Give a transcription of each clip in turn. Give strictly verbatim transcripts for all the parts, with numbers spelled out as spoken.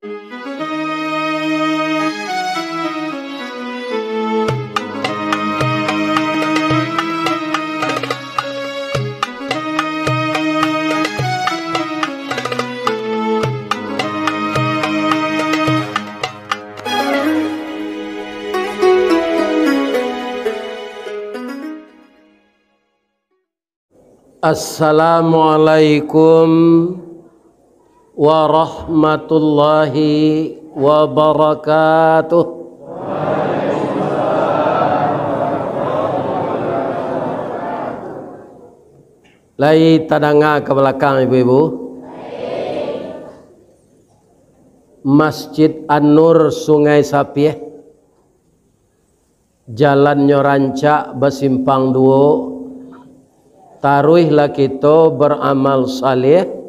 Assalamualaikum warahmatullahi wabarakatuh. Lai tadanga ka balakang, ibu-ibu? Masjid An-Nur, Sungai Sapieh. Jalannyo rancak, basimpang duo, taruihlah kito baramal saleh,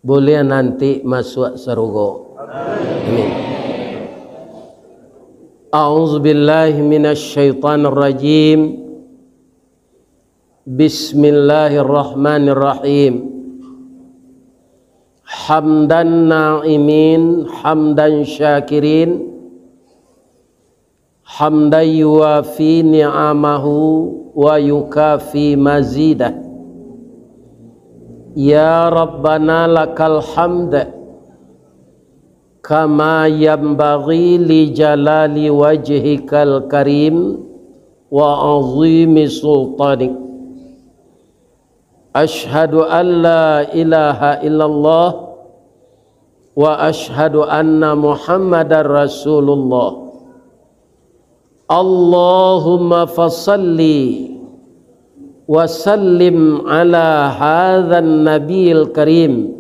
buliah nanti masuak sarugo. Amin. A'udzubillahi minasyaitonirrajim. Bismillahirrahmanirrahim. Hamdan na'imin, hamdan syakirin, hamdan yuwafi ni'amahu wa yukafi mazidah. Ya Rabbana lakal hamd, kama yanbaghi li jalali wajhikal karim wa azimi sultanik. Asyhadu an la ilaha illallah wa asyhadu anna Muhammadar Rasulullah. Allahumma fasalli wa sallim ala hadzan nabiyil karim,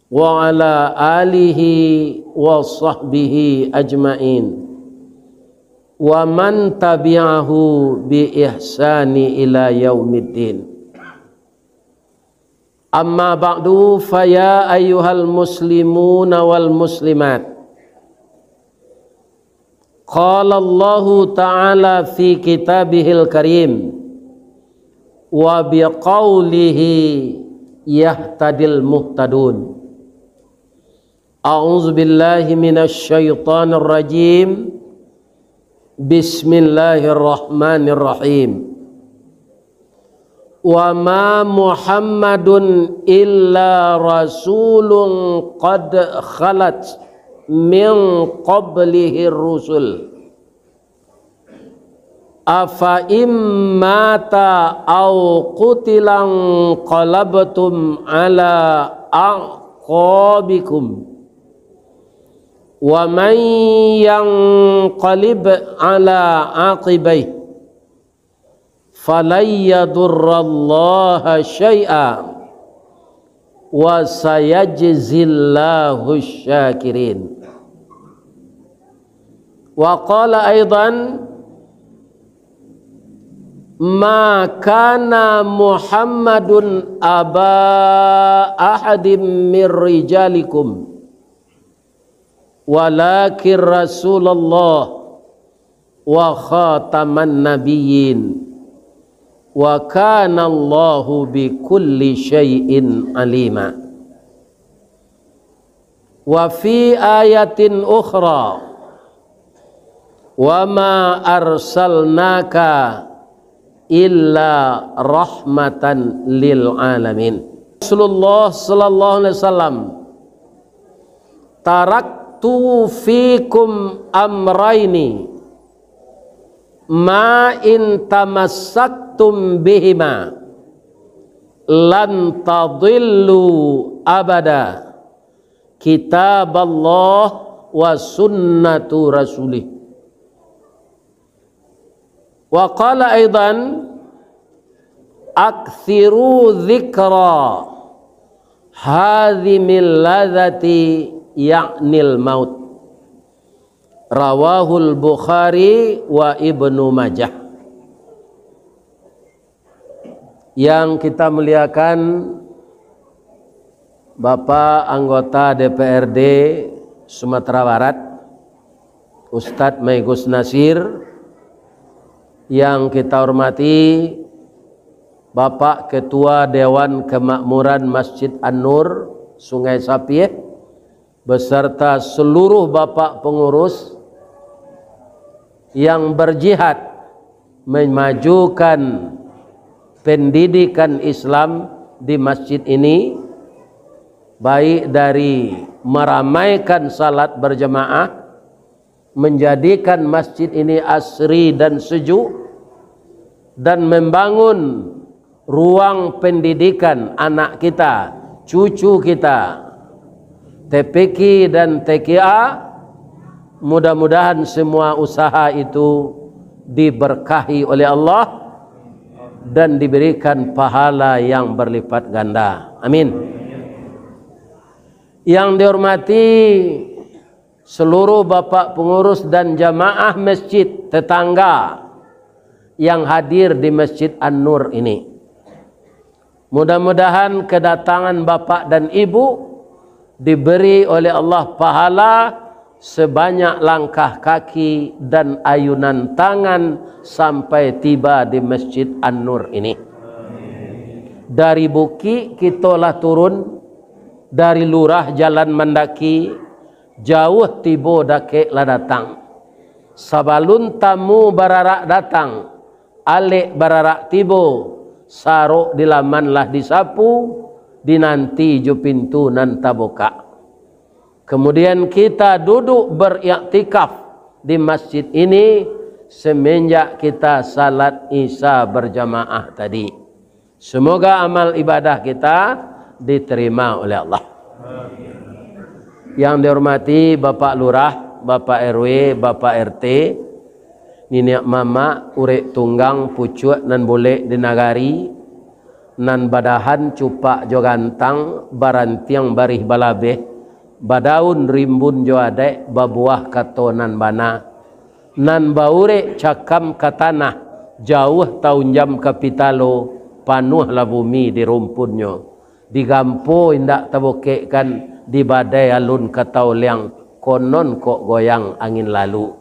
wa ala alihi wa sahbihi ajmain, wa man tabi'ahu bi ihsani ila yaumiddin. Amma ba'du, fa ya ayyuhal muslimuna wal muslimat. Qala Allahu ta'ala fi kitabihil karim, wa biqaulihi yahtadil muhtadun. A'udzubillahi minasyaitonirrajim. Bismillahirrahmanirrahim. Wa ma Muhammadun illa rasulun qad khalat min qablihir rusul. Afa in mata au qutila inqalabtum ala a'qabikum. Wa man yanqalib ala aqibaih falan yadurrallaha syai'a, wa sayajzillahu syakirin. Wa qala aidan, ma kana Muhammadun aba ahadim mir rijalikum, walakin Rasulullah wa khataman nabiyyin, wa kana Allahu bi kulli syai'in alima. Wa fi ayatin ukhra, wa ma arsalnaka illa rahmatan lil alamin. Rasulullah sallallahu alaihi wasallam, taraktu fikum amraini, ma in tamassaktum bihima lan tadillu abada, kitaballah wa sunnatu rasulih. Wa qala aidan, aktsiru dzikra hadzimil ladzati, ya'nil maut. Rawahul Bukhari wa Ibnu Majah. Yang kita muliakan, Bapak anggota D P R D Sumatera Barat, Ustadz Maigus Nasir, yang kita hormati Bapak Ketua Dewan Kemakmuran Masjid An-Nur, Sungai Sapieh, beserta seluruh bapak pengurus yang berjihad memajukan pendidikan Islam di masjid ini, baik dari meramaikan salat berjamaah, menjadikan masjid ini asri dan sejuk, dan membangun ruang pendidikan anak kita, cucu kita, T P Q dan T Q A. Mudah-mudahan semua usaha itu diberkahi oleh Allah dan diberikan pahala yang berlipat ganda. Amin. Yang dihormati seluruh bapak pengurus dan jamaah masjid tetangga yang hadir di Masjid An-Nur ini. Mudah-mudahan kedatangan bapak dan ibu diberi oleh Allah pahala sebanyak langkah kaki dan ayunan tangan sampai tiba di Masjid An-Nur ini. Dari bukik kito lah turun, dari lurah jalan mandaki, jauah tibo dakek lah datang. Sabalun tamu bararak datang, alek bararak tibo, sarok di laman lah disapu, dinanti jo pintu nan tabukak. Kemudian kita duduk beriktikaf di masjid ini semenjak kita salat Isya berjamaah tadi. Semoga amal ibadah kita diterima oleh Allah. Yang dihormati Bapak Lurah, Bapak R W, Bapak R T, niniak mamak, urek tunggang, pucuak nan bulek di nagari, nan badahan cupak jo gantang, barantiang barih balabeh, badaun rimbun jo adaik, babuah kato nan bana, nan baurek cakam ka tanah, jauah taunjam ka pitalo, panuahlah bumi di rumpunnyo. Digampo indak tabokekkan, di badai alun ka taoliang, konon kok goyang angin lalu.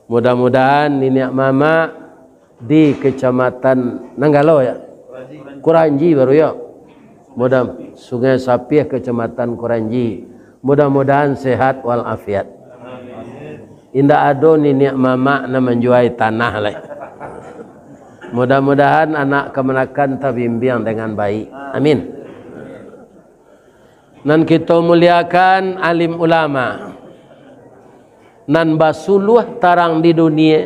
Mudah-mudahan niniak mamak di Kecamatan Nanggalo, ya? Kuranji baru, ya? Mudah, Sungai Sapih, Kecamatan Kuranji. Mudah-mudahan sehat walafiat. Indak ado niniak mamak nan manjuai tanah lai. Mudah-mudahan anak kamanakan tabimbiang dengan baik. Amin. Nan kito muliakan alim ulama, nan basuluah tarang di dunia,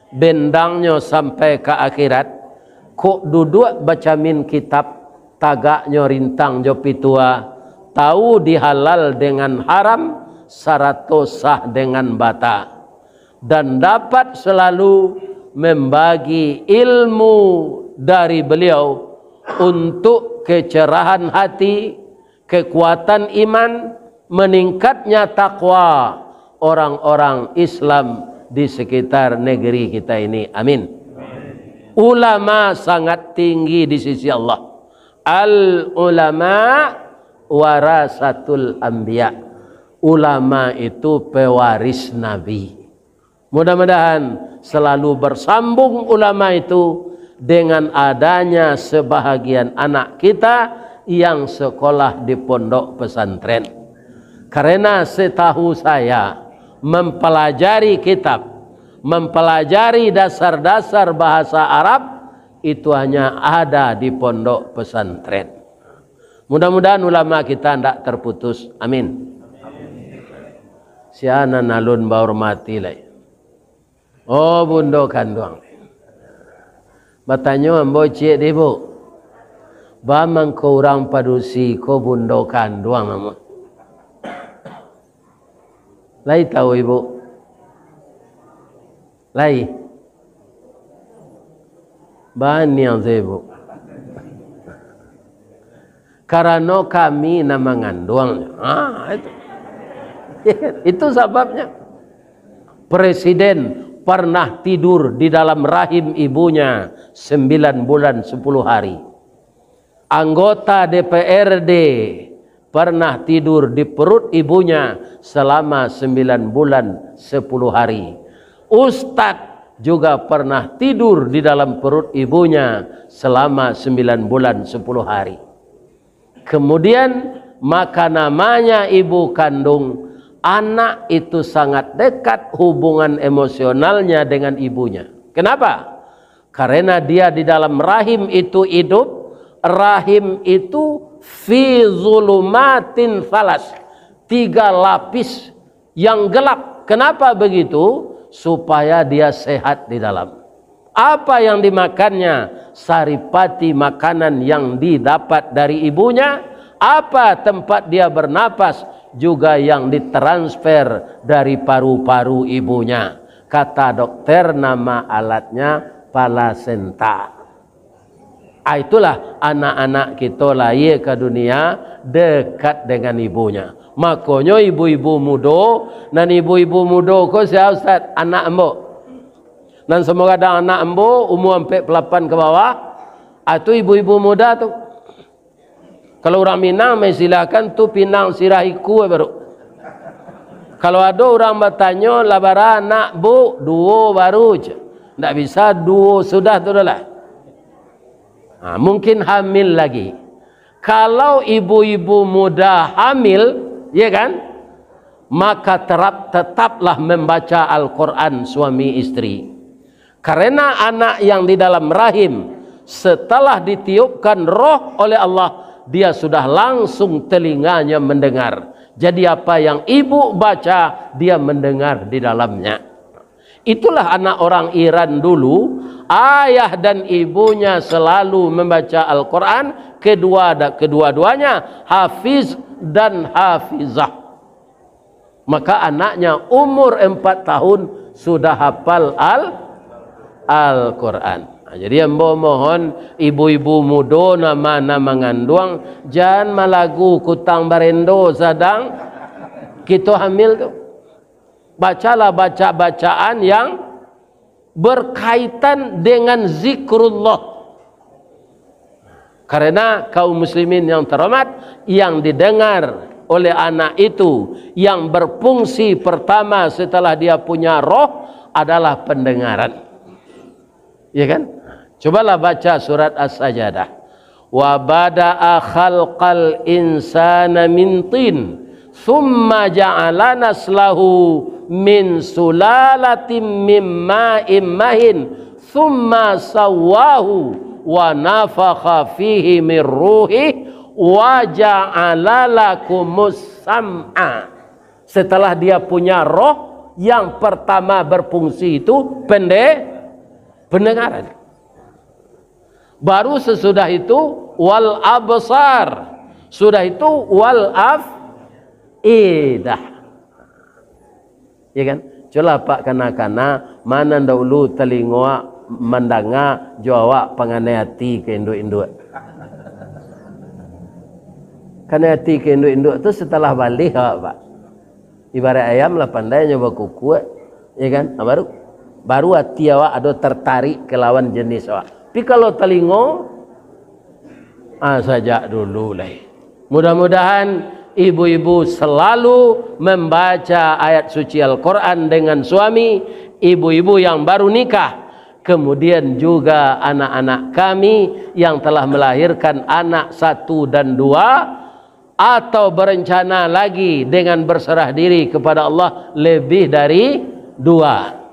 bendangnyo sampai ka akhirat, kok duduak bacamin kitab, tagaknyo rintang jo pitua, tahu di halal dengan haram, sarato sah dengan bata, dan dapat selalu membagi ilmu dari beliau untuk kecerahan hati, kekuatan iman, meningkatnya takwa orang-orang Islam di sekitar negeri kita ini. Amin. Ulama sangat tinggi di sisi Allah. Al ulama warasatul anbiya. Ulama itu pewaris nabi. Mudah-mudahan selalu bersambung ulama itu dengan adanya sebahagian anak kita yang sekolah di pondok pesantren. Karena setahu saya, mempelajari kitab, mempelajari dasar-dasar bahasa Arab, itu hanya ada di pondok pesantren. Mudah-mudahan ulama kita ndak terputus. Amin. Sia nan alun bahormati lai. Oh, bundo kanduang. Batanyo ambo ciek deh, Bu. Ba mangko urang padusi ko bundo kanduang ambo. Lai tahu, Ibu? Lai. Baniang sajo, Bu. Karano kami nan manganduangnyo. Ah, itu. Itu sababnya. Presiden pernah tidur di dalam rahim ibunya sembilan bulan sepuluh hari. Anggota D P R D pernah tidur di perut ibunya selama sembilan bulan sepuluh hari. Ustadz juga pernah tidur di dalam perut ibunya selama sembilan bulan sepuluh hari. Kemudian Maka namanya ibu kandung, anak itu sangat dekat hubungan emosionalnya dengan ibunya. Kenapa? Karena dia di dalam rahim itu hidup, rahim itu fi zulumatin salas, tiga lapis yang gelap. Kenapa begitu? Supaya dia sehat di dalam. Apa yang dimakannya? Saripati makanan yang didapat dari ibunya. Apa tempat dia bernapas? Juga yang ditransfer dari paru-paru ibunya. Kata dokter, nama alatnya plasenta. Ah, itulah anak-anak kito lahia ka dunia dekat dengan ibunya. Makonyo ibu-ibu mudo, nan ibu-ibu mudo ko sia, Ustaz? Anak ambo. Nan samo gadang anak ambo, umua ampek puluah lapan ka bawah, ah, tu ibu-ibu muda tu. Kalau urang Minang, maistilahan tu pinang sirah ikua baru. Kalau ado urang batanyo, "Lah bara anak, Bu?" "Duo baru," cek. Ndak bisa duo sudah tu doh lah. Ha, mungkin hamil lagi. Kalau ibu-ibu muda hamil, ya kan, maka terap-, tetaplah membaca Al-Quran suami istri. Karena anak yang di dalam rahim, setelah ditiupkan roh oleh Allah, dia sudah langsung telinganya mendengar. Jadi apa yang ibu baca, dia mendengar di dalamnya. Itulah anak orang Iran dulu, ayah dan ibunya selalu membaca Al-Quran, kedua, kedua-duanya hafiz dan hafizah. Maka anaknya umur empat tahun sudah hafal Al-, Al-Quran. Nah, jadi ambo mohon ibu-ibu mudo nan ma-, nan manganduang, jan malagu kutang barendo sadang kito hamil tu. Bacalah baca-bacaan yang berkaitan dengan zikrullah. Karena kaum muslimin yang terhormat, yang didengar oleh anak itu, yang berfungsi pertama setelah dia punya roh adalah pendengaran. Ya kan? Cobalah baca surat As-Sajadah. "Wa bada'a khalqal insana min tin, tsumma ja'ala naslahu min sulalatin mim ma'im mahin, tsumma sawwahu wa nafakha fihi min ruhih wa ja'ala lakumus sam'a." Setelah dia punya roh, yang pertama berfungsi itu pende-, pendengaran. Baru sesudah itu, wal absar. Sudah itu, wal af'idah. Ya kan? Cubolah Apak kana-kana, ma nan dahulu talingo mandanga, jo awak panganai ati ka induak-induak. Kanai ati ka induak-induak tu setelah baleh awak, Pak. Ibarat ayam lah pandai nyo bakukuak, ya kan? Ah, baru, baru ati awak ado tertarik kalawan jenis awak. Tapi kalau talingo, ah, sajak dulu lai. Mudah-mudahan ibu-ibu selalu membaca ayat suci Al-Quran dengan suami, ibu-ibu yang baru nikah, kemudian juga anak-anak kami yang telah melahirkan anak satu dan dua, atau berencana lagi dengan berserah diri kepada Allah lebih dari dua.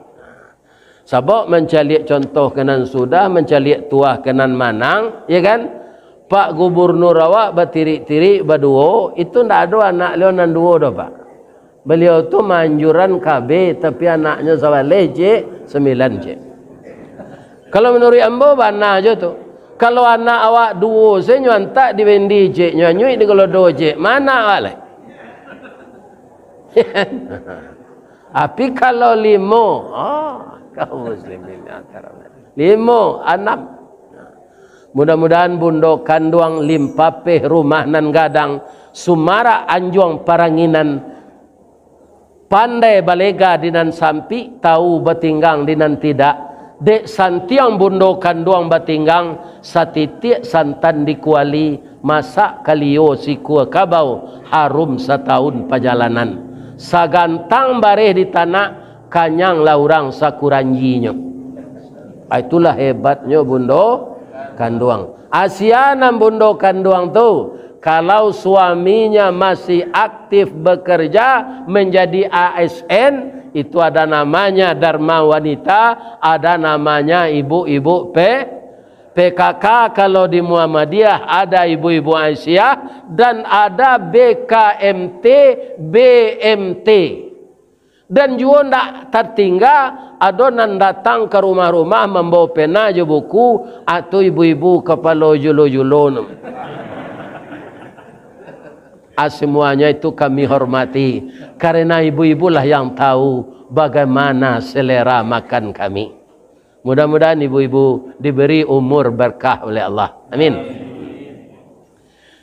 Sabab mancaliak contoh ka nan sudah, mancaliak tuah ka nan manang, ya kan? Pak Gubernur awak batirik-tirik baduo, itu ndak ado anak liau nan duo doh, Pak. Baliau tu maanjuran K B, tapi anaknyo sabaleh, cek, sambilan, cek. Kalau manuruik ambo, bana jo tu. Kalau anak awak duo se nyo antak di bendi, cek, nyo anyuik di galodo, cek, ma anak awak lai? Tapi kalau limo, oh, kaum muslimin yang terhormat. Limo, anam. Mudah-mudahan bundo kanduang Limpapeh rumah nan gadang, sumarak anjuang paranginan, pandai balega di nan sampik, tahu batinggang di nan tidak. Dek santiang bundo kanduang batinggang, satitiak santan di kuali, masak kalio sikua kabau, harum satahun pajalanan. Sagantang bareh di tanak, kanyang lah urang sakuranjinyo. Ah, itulah hebatnyo bundo kanduang. Asia nan bundo kanduang tu, Kalau suaminya masih aktif bekerja menjadi A S N, itu ada namanya Dharma Wanita, ada namanya ibu-ibu P-, P K K. Kalau di Muhammadiyah ada ibu-ibu Aisyah dan ada B K M T, B M T. Dan juo ndak tatingga, ado nan datang ka rumah-rumah mambawa pena jo buku, atau ibu-ibu kapalo julo-julo no. Ah, semuanya itu kami hormati, karena ibu-ibulah yang tahu bagaimana selera makan kami. Mudah-mudahan ibu-ibu diberi umur berkah oleh Allah. Amin.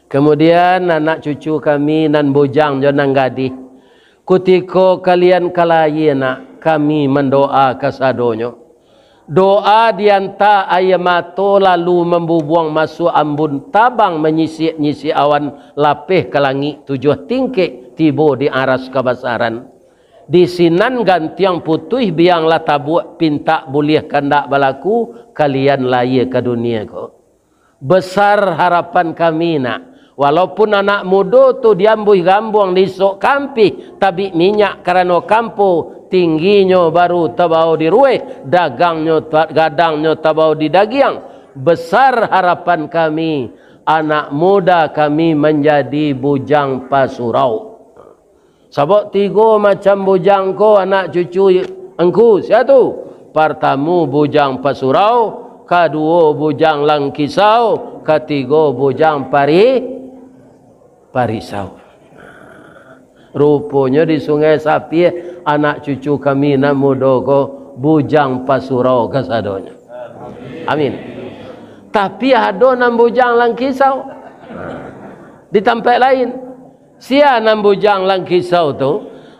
Kemudian, anak cucu kami nan bujang jo nan gadih, kutiko kalian ka lahia nak, kami mandoa kasadonyo. Doa dianta aia mato lalu mambubuang masuak ambun, tabang manyisik-nyisik awan, lapeh ka langik tujuah tingkek, tibo di aras kabasaran. Di sinan gantiang putuih biang lah tabuak, pintak buliah kandak balaku, kalian lahia ka dunia ko. Besar harapan kami nak, walaupun anak mudo tu diambuih gambuang, diisok kampih, tabik minyak karano kampo, tingginyo baru tabao di rueh, dagangnyo ta-, gadangnyo tabao di dagiang. Besar harapan kami, anak muda kami manjadi bujang pasurau. Sabab tigo macam bujang ko anak cucu angku, sia tu? Partamu bujang pasurau, kaduo bujang langkisau, katigo bujang pari-, parisau. Ruponyo di Sungai Sapie, anak cucu kami nan mudo ko bujang pasurau kasadonyo. Amin. Tapi ado nan bujang langkisau. Di tampek lain. Sia nan bujang langkisau tu,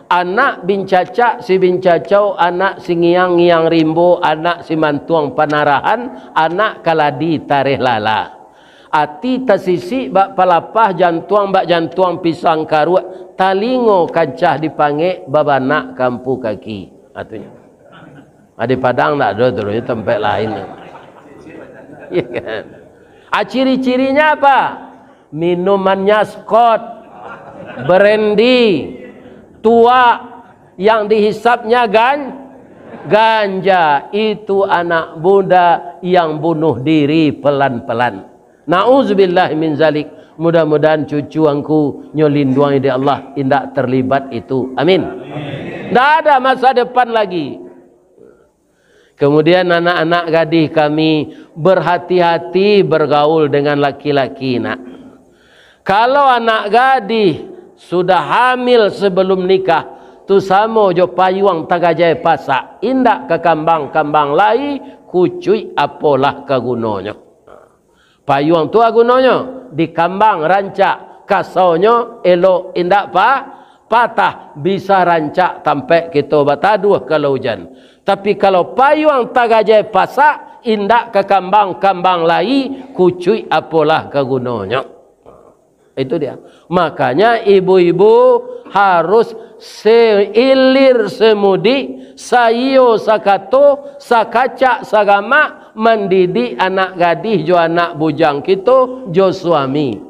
anak bincacak si bincacau, anak si ngiang-ngiang rimbo, anak si mantuang panarahan, anak kaladi tareh lala. Ati tasisik bak palapah, jantuang bak jantuang pisang karuak, talingo kancah dipangek, babanak kampu kaki. Atunyo. Ah, di Padang ndak ado tu, di tampek lain. Iya kan? Ah, ciri-cirinya apa? Minumannya Scott, brandy, tuak, yang dihisapnya gan-, ganja. Itu anak muda yang bunuh diri pelan-pelan. Na'udzubillah min zalik. Mudah-mudahan cucu angku nyo linduangi dek Allah, indak terlibat itu. Amin. Ndak ada masa depan lagi. Kemudian anak-anak gadih kami, berhati-hati bergaul dengan laki-laki nak. Kalau anak gadih sudah hamil sebelum nikah, tu samo jo payuang tagajai pasak, indak ka kambang-kambang lai, kucuik apolah ka gunonyo. Payuang tu a gunonyo, dikambang rancak, kasaunyo elok, indak pa-, patah, bisa rancak tampek kito bataduah kalau ujan. Tapi kalau payuang tagajai pasak, indak ka kambang-kambang lai, kucuik apolah ka gunonyo. Itu dia. Makanya ibu-ibu harus seilir semudik, saiyo sakato, sakacak sagamak, mandidik anak gadih jo anak bujang kito jo suami.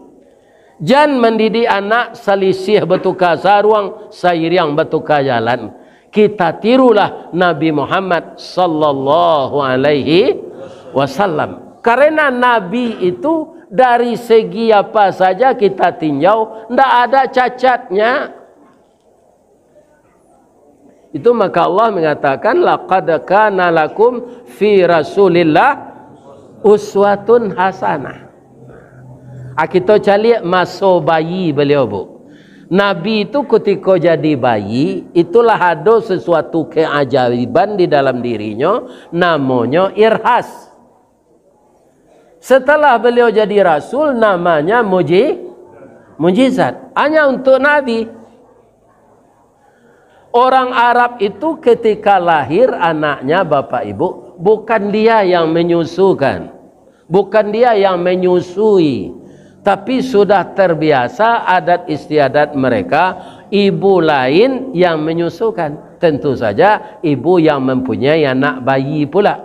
Jan mandidik anak salisih batuka saruang, sairiang batuka jalan. Kita tirulah Nabi Muhammad sallallahu alaihi wasallam. Karena Nabi itu dari segi apa saja kita tinjau, ndak ada cacatnya. Itu maka Allah mengatakan, "Laqad kana lakum fi Rasulillah uswatun hasanah." Ah, kito caliak maso bayi beliau, Bu. Nabi itu kutiko jadi bayi, itulah ado sesuatu keajaiban di dalam dirinyo, namonyo irhas. Setelah beliau jadi rasul, namanya muji-, mujizat. Hanya untuk Nabi. Orang Arab itu ketika lahir anaknya, Bapak Ibu, bukan dia yang menyusukan, bukan dia yang menyusui, tapi sudah terbiasa adat istiadat mereka, ibu lain yang menyusukan. Tentu saja, ibu yang mempunyai anak bayi pula.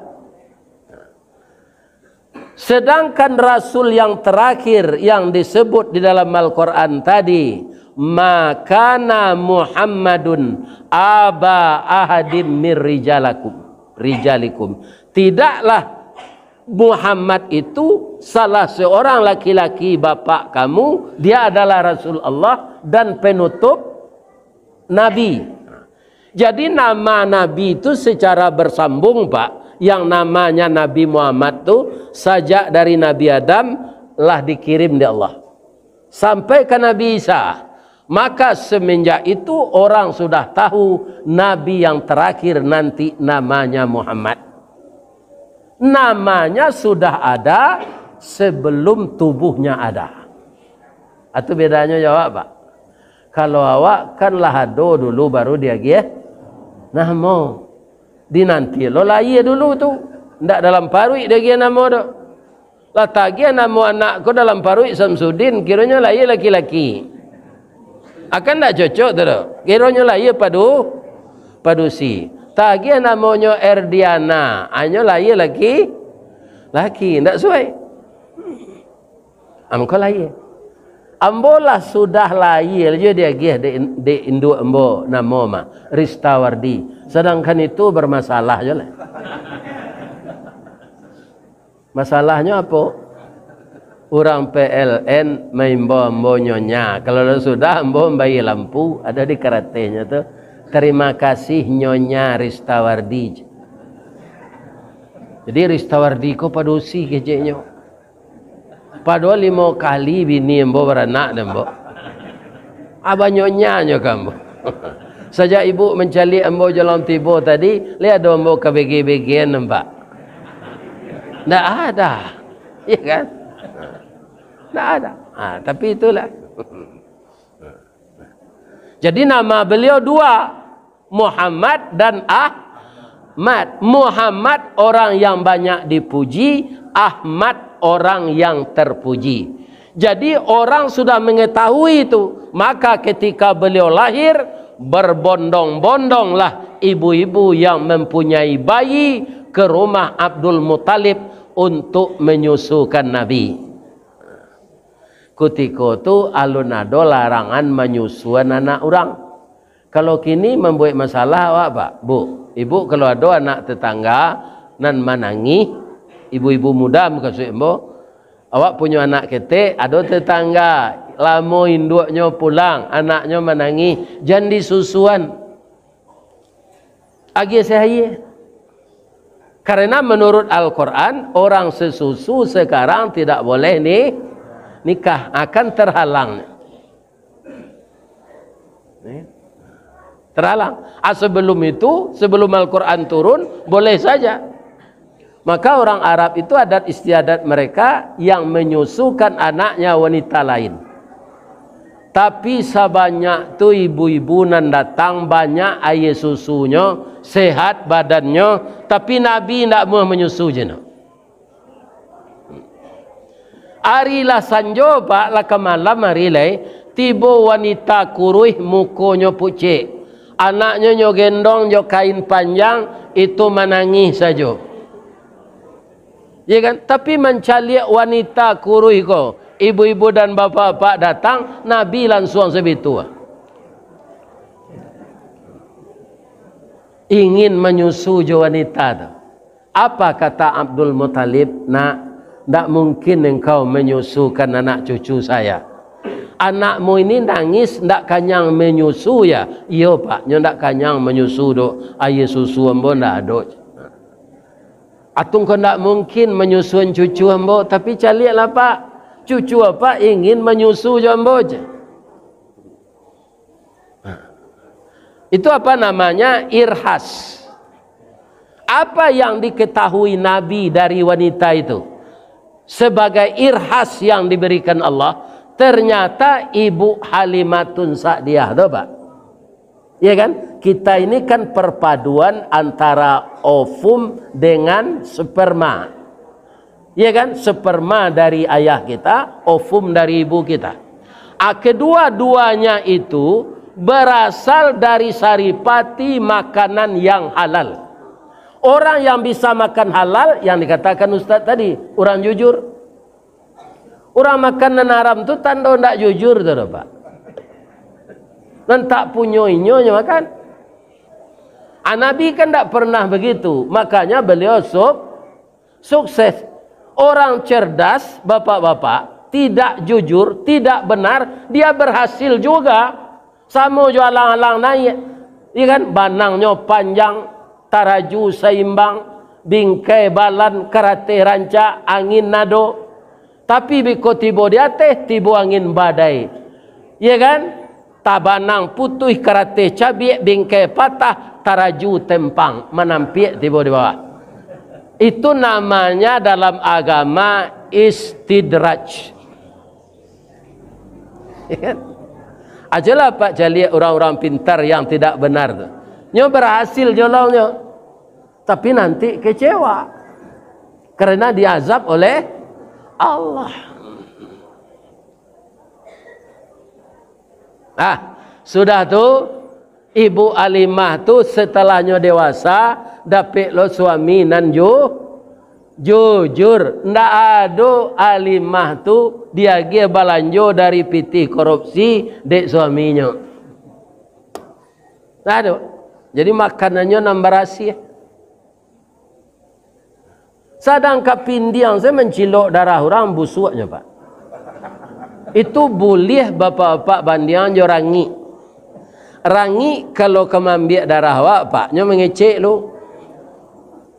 Sedangkan rasul yang terakhir yang disebut di dalam Al-Quran tadi, "Ma kana Muhammadun aba ahadim mir rijalakum, rijalikum." Tidaklah Muhammad itu salah seorang laki-laki bapak kamu, dia adalah Rasul Allah dan penutup nabi. Jadi, nama nabi itu secara bersambung, Pak. Yang namanya Nabi Muhammad tu sajak dari Nabi Adam lah dikirim di Allah sampai ka Nabi Isa. Maka semenjak itu orang sudah tahu nabi yang terakhir nanti namanya Muhammad. Namanya sudah ada sebelum tubuhnya ada. Itu bedanyo jo awak, Pak. Kalau awak kan lah ado dulu, baru diagiah namo. Dinanti lo lahia dulu tu. Ndak dalam paruik diagiah namo tu. Lah tagiah namo anak ko dalam paruik Samsudin, kironyo lahia laki-laki. Akan ndak cocok tu doh. Kironyo lahia padu-, padusi. Tagiah namonyo Erdiana, anyo lahia laki-laki. Ndak suai. Ambo lahia. Ambo lah sudah lahia jo diagiah dek, dek induak ambo namo mah, Ristawardi. Sedangkan itu bermasalah jo lah. Masalahnyo apo? Urang P L N maimbau ambo Nyonya. Kalau lah sudah, ambo mambayia lampu, ado di karatehnyo tu, "Terima kasih Nyonya Ristawardi." Jadi Ristawardi ko padusi keceknyo. Padahal limo kali bini ambo baranak dek ambo. Abah Nyonya nyo ka ambo. Sajak ibu mancaliak ambo jalan tibo tadi, lai ado ambo ka bege-begean nampak? Ndak ada. Iya kan? Ndak ada. Ha, tapi itulah. Jadi nama beliau dua, Muhammad dan Ahmad. Muhammad orang yang banyak dipuji, Ahmad orang yang terpuji. Jadi orang sudah mengetahui itu, maka ketika beliau lahir, berbondong-bondonglah ibu-ibu yang mempunyai bayi ke rumah Abdul Muttalib untuk menyusukan Nabi. Kutiko tu alun ado larangan manyusuan anak urang. Kalau kini mambuek masalah awak, Pak, Bu, Ibu, kalau ado anak tetangga nan manangih, ibu-ibu muda mukasuik ambo, awak punyo anak ketek, ado tetangga, lamo induaknyo pulang, anaknyo manangih, jan disusuan. Agiah se aia. Karena menurut Al-Quran, orang sesusu sekarang tidak boleh ni, nikah, akan terhalang. Ni. Terhalang. Ah, sebelum itu, sebelum Al-Quran turun, boleh saja. Maka orang Arab itu adat istiadat mereka yang menyusukan anaknya wanita lain. Tapi sabanyak tu ibu-ibu nan datang, banyak aia susunyo, sehat badannyo, tapi Nabi indak muah manyusu je no. Ari lah sanjo, Pak, lah ka malam ari lai, tibo wanita kuruih, mukonyo pucek. Anaknyo nyo gendong jo kain panjang, itu manangih sajo. Ya kan? Tapi mancaliak wanita kuruih ko, ibu-ibu dan bapak-bapak datang, Nabi lansuang sabitu. Ingin manyusu jo wanita tu. Apa kata Abdul Muttalib? "Nak, ndak mungkin engkau menyusukan anak cucu saya. Anakmu ini nangis, ndak kanyang menyusu ya?" "Iyo, Pak, nyo ndak kanyang menyusu doh, aia susu ambo ndak ado." "Atau engkau ndak mungkin manyusuan cucu ambo, tapi caliaklah, Pak, cucu Apak ingin manyusu jo ambo," je. Itu apa namanya? Irhas. Apa yang diketahui Nabi dari wanita itu? Sebagai irhas yang diberikan Allah, ternyata Ibu Halimatun Sa'diyah tu, Pak. Ya kan? Kita ini kan perpaduan antara ovum dengan sperma. Ya kan? Sperma dari ayah kita, ovum dari ibu kita. Ah, kedua-duanya itu berasal dari saripati makanan yang halal. Orang yang bisa makan halal, yang dikatakan Ustaz tadi, orang jujur. Urang makan nan haram tu tando ndak jujur tu, Pak. Nan tak punyo inyo nyo makan. Ah, Nabi kan ndak pernah begitu, makanya beliau suk-, sukses. Orang cerdas, bapak-bapak, tidak jujur, tidak benar, dia berhasil juga. Samo jo alang-alang naiak, iya kan? Banangnyo panjang, taraju saimbang, bingkai balan, karateh rancak, angin nado. Tapi biko tibo di ateh, tibo angin badai. Iya kan? Tabanang putuih, karateh cabiak, bingkai patah, taraju tempang, manampiak tibo di bawah. Itu namanya dalam agama istidraj. Ajalah Pak caliak urang-urang pintar yang tidak benar tu. Nyo berhasil jolongnyo, tapi nanti kecewa karena diazab oleh Allah. Ah, sudah tu, Ibu Alimah tu satelahnyo dewasa, dapek lo suami nan ju-, jujur. Ndak ado Alimah tu diagiah balanjo dari pitih korupsi dek suaminyo. Ndak ado. Jadi, makanannyo nan barasiah. Sadang kapindiang sajo mancilok darah urang, busuaknyo, Pak. Itu buliah bapak-bapak bandiang jo rangik. Rangik kalau ka maambiak darah awak, Pak, nyo mangecek lu.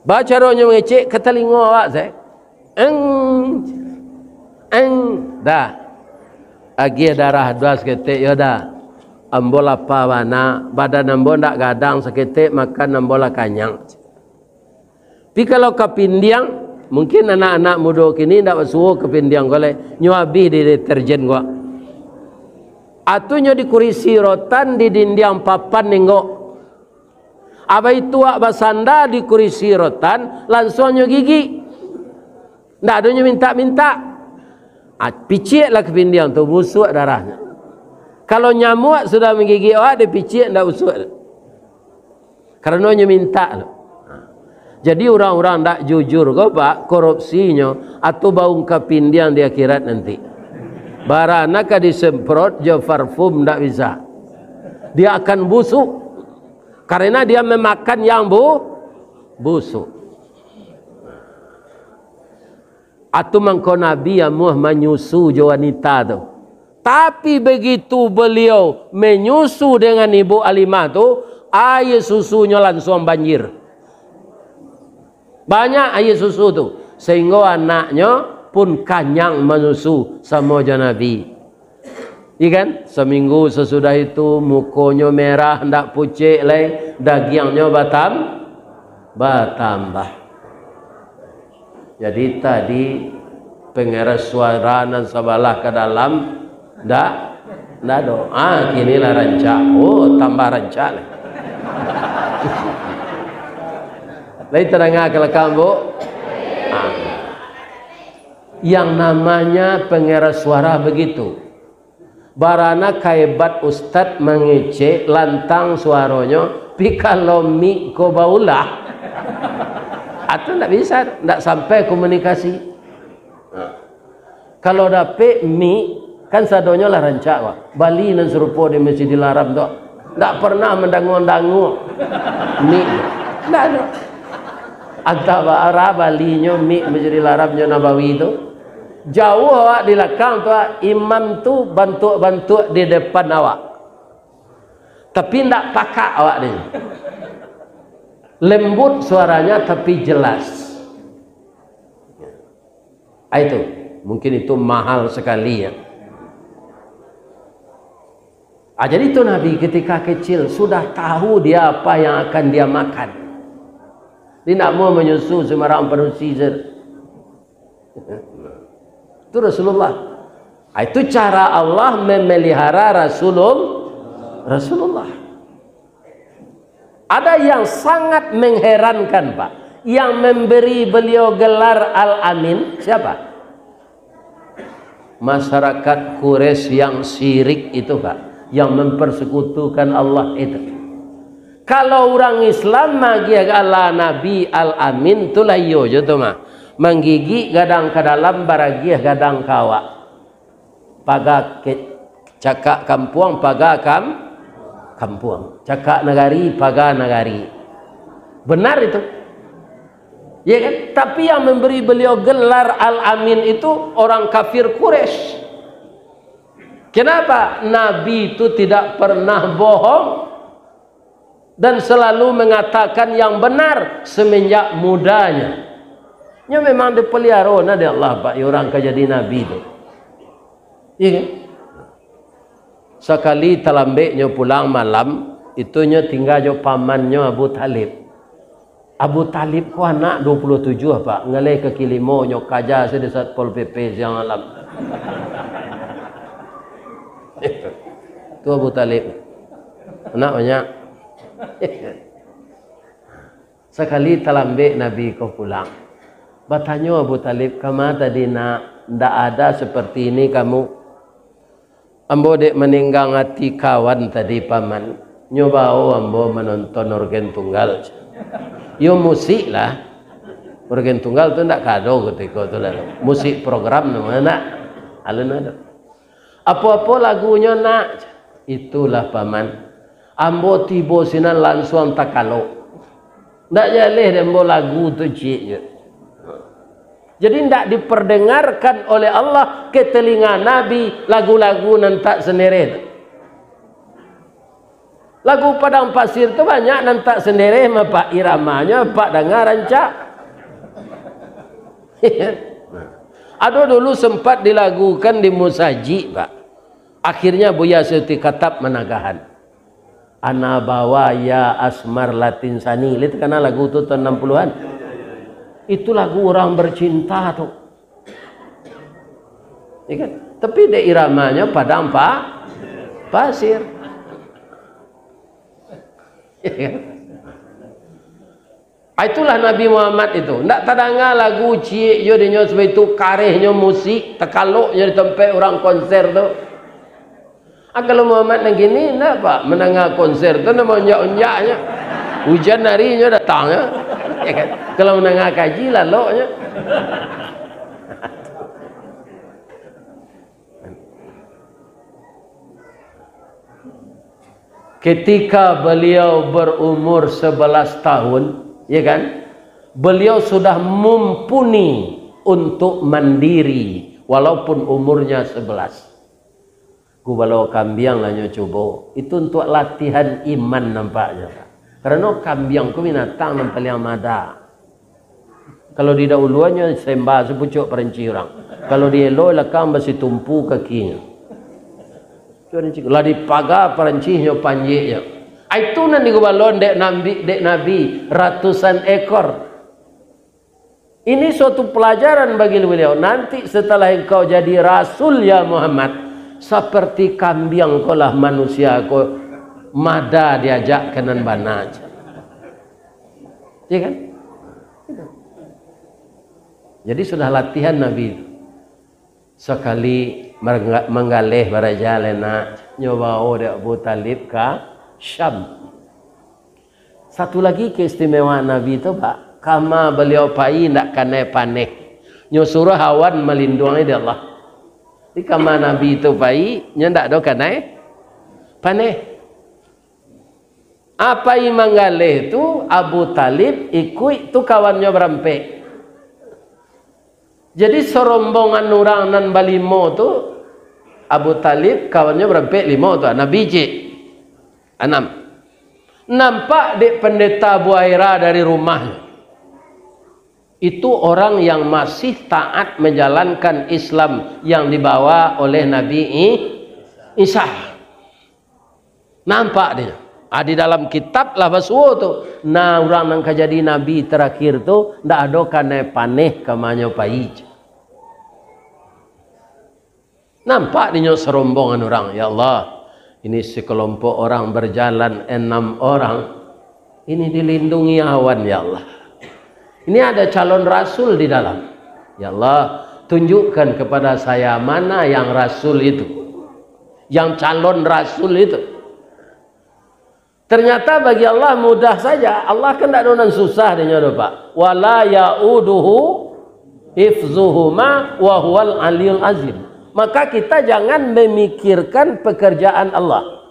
Baa caronyo mangecek? Ka talingo awak sajo. Eng, eng, dah. Agiah darah dua saketek, yo dah. Ambo lapa bana, badan ambo ndak gadang, saketek makan ambo lah kanyang. Tapi kalau kapindiang, mungkin anak-anak mudo kini ndak basuo kapindiang ko lai, nyo abih di deterjen ko. Atu nyo di kurisi rotan, di dindiang papan ninggok. Abah itu awak basanda di kurisi rotan, lansuang nyo gigik. Ndak ado nyo mintak-mintak. Ah, piciaklah kapindiang tu, busuak darahnyo. Kalau nyamuak sudah manggigik awak, dipiciak ndak busuak. Karano nyo mintak tu. Jadi urang-urang ndak jujur ko, Pak, korupsinyo, atau baung kapindiang di akhirat nanti. Barana ka disemprot jo parfum ndak bisa. Dia akan busuk. Karena dia memakan yang bu-, busuk. Atu mangko Nabi amuah manyusu jo wanita tu. Tapi, begitu beliau manyusu dengan Ibu Alimah tu, aia susunyo lansuang banjir. Banyak aia susu tu, sahinggo anaknyo pun kanyang manyusu samo jo Nabi. Iya kan? Saminggu sasudah itu, mukonyo merah, ndak pucek lai, dagiangnyo batam-, batambah. Jadi tadi pengeras suara nan sabalah ka dalam, ndak, ndak ado. Ah, kini lah rancak. Oh, tambah rancak lai. Lai tadanga ka lakang, Bu? Ah. Yang namanya pengeras suara begitu. Barana kahebat ustad mangecek lantang suaronyo, pi kalau mik ko baulah, atau ndak bisa, ndak sampai komunikasi. Nah, kalau dapek mik, kan sadonyo lah rancak, Pak. Bali nan sarupo di Masjidil Haram tu, ndak pernah mandangua-dangua mik. Ndak ado. Antah bara balinyo mik Masjidil Haram jo Nabawi tu. Jauah awak di lakang tu, imam tu bantuak-bantuak di depan awak. Tapi ndak pakak awak ni. Lembut suaranya tapi jelas. Ah, itu. Mungkin itu mahal sekali, ya. Ah, jadi itu Nabi ketika kecil sudah tahu dia apa yang akan dia makan. Dia ndak mau manyusu sembarang padusi saja. Itu Rasulullah. Ah, itu cara Allah memelihara Rasulul-, Rasulullah. Ada yang sangat mengherankan, Pak. Yang memberi beliau gelar Al-Amin, siapa? Masyarakat Quraisy yang syirik itu, Pak, yang mempersekutukan Allah itu. Kalau urang Islam magiah gala Nabi Al-Amin, tu lah iyo jo tu mah. Manggigik gadang ka dalam, baragiah gadang ka awak. Paga ke, cakak kampuang, paga kam-, kampuang. Cakak nagari, paga nagari. Benar itu. Ya kan? Tapi yang memberi beliau gelar Al-Amin itu orang kafir Quraisy. Kenapa? Nabi itu tidak pernah bohong dan selalu mengatakan yang benar semenjak mudanya. Nyo memang dipeliharo nah dek Allah, Pak, ya, urang ka jadi nabi tu. Iya kan? Sakali talambek nyo pulang malam, itu nyo tingga jo pamannyo Abu Thalib. Abu Thalib ko anak dua puluh tujuh, Pak. Ngaleh kaki limo nyo kaja se di Satpol P P siang malam. Tu Abu Thalib. Anak banyak. Sakali talambek Nabi ko pulang. Batanyo Abu Thalib, "Kama tadi, Nak? Ndak ada seperti ini kamu." "Ambo dek maninggang ati kawan tadi, Paman. Nyo bao ambo manonton orgen tunggal." Yo musik lah. Orgen tunggal tu ndak kado kutiko tu lah. Musik program tu, ndak? Alun ado. "Apo-apo lagunyo, Nak?" "Itulah, Paman. Ambo tibo sinan lansuang takalok. Ndak jaleh dek ambo lagu tu ciek je." Jadi, ndak diperdengarkan oleh Allah ke telinga Nabi lagu-lagu nan tak sendereh tu. Lagu Padang Pasir tu banyak nan tak sendereh mah, Pak, iramanyo, Pak, danga rancak. Ado dulu sempat dilagukan di musajik, Pak. Akhirnya Buya Siti Katap managahan. Ana bawa ya Asmar Latin Sani. Lai takana lagu tu tahun enam puluhan? Itu lagu orang bercinta tu. Ya kan? Tapi dek iramanya padang pa-, pasir. Ya kan? Ah, itulah Nabi Muhammad itu. Ndak tadanga lagu ciek jo dinyo, sabab itu karehnyo musik, takaloknyo di tampek urang konser tu. Ah, kalau Muhammad nan kini, ndak, Pak, mandanga konser tu namo unjak-unjaknyo. Ujan hari nyo datangnyo. Ya kan? Kalau mandanga kaji, laloknyo. Ketika beliau berumur sebelas tahun, ya kan, beliau sudah mumpuni untuk mandiri, walaupun umurnya sebelas. Gubalo kambiang lah nyo cubo. Itu untuk latihan iman nampaknyo. Karano kambiang ko binatang nan paliang madah. Kalau didahuluannyo semba sapucuak paranci urang. Kalau dielo lakang basitumpu kakinyo. Lah dipaga parancinyo panjeknyo. Ah, itu nan digubalo dek Nabi, dek Nabi ratusan ekor. Ini suatu pelajaran bagi beliau. Nanti setelah engkau jadi rasul, ya Muhammad, seperti kambiang ko lah manusia ko mada diajak ka nan bana. Ya kan? Jadi sudah latihan Nabi. Sakali mangga-, manggaleh baraja lai nak, nyo bao dek Abu Talib ka Syam. Satu lagi keistimewaan Nabi tu, Pak, kama baliau pai ndak kanai paneh. Nyo suruah awan malinduangi dek Allah. Di kama Nabi tu pai, nyo ndak do kanai paneh. Apai manggaleh tu, Abu Talib ikuik tu kawannyo barampek. Jadi, sarombongan urang nan balimo tu, Abu Talib, kawannyo barampek limo tu, Nabi ciek. Anam. Nampak dek Pendeta Buaira dari rumah. Itu orang yang masih taat menjalankan Islam yang dibawa oleh Nabi I-, Isa. Nampak dek nyo. Ah, di dalam kitab lah basuo tu. Nah, urang nan ka jadi nabi terakhir tu, ndak ado kanai paneh kamanyo pai. Nampak dek nyo sarombongan urang, "Ya Allah, ini sekelompok orang berjalan enam orang. Ini dilindungi awan, ya Allah. Ini ada calon rasul di dalam. Ya Allah, tunjukkan kepada saya mana yang rasul itu, yang calon rasul itu." Ternyata bagi Allah mudah saja. Allah kan ndak ado nan susah dek nyo doh, Pak. "Wala yauduhu hifzuhuma wa huwal aliyul azim." Maka kita jangan memikirkan pekerjaan Allah.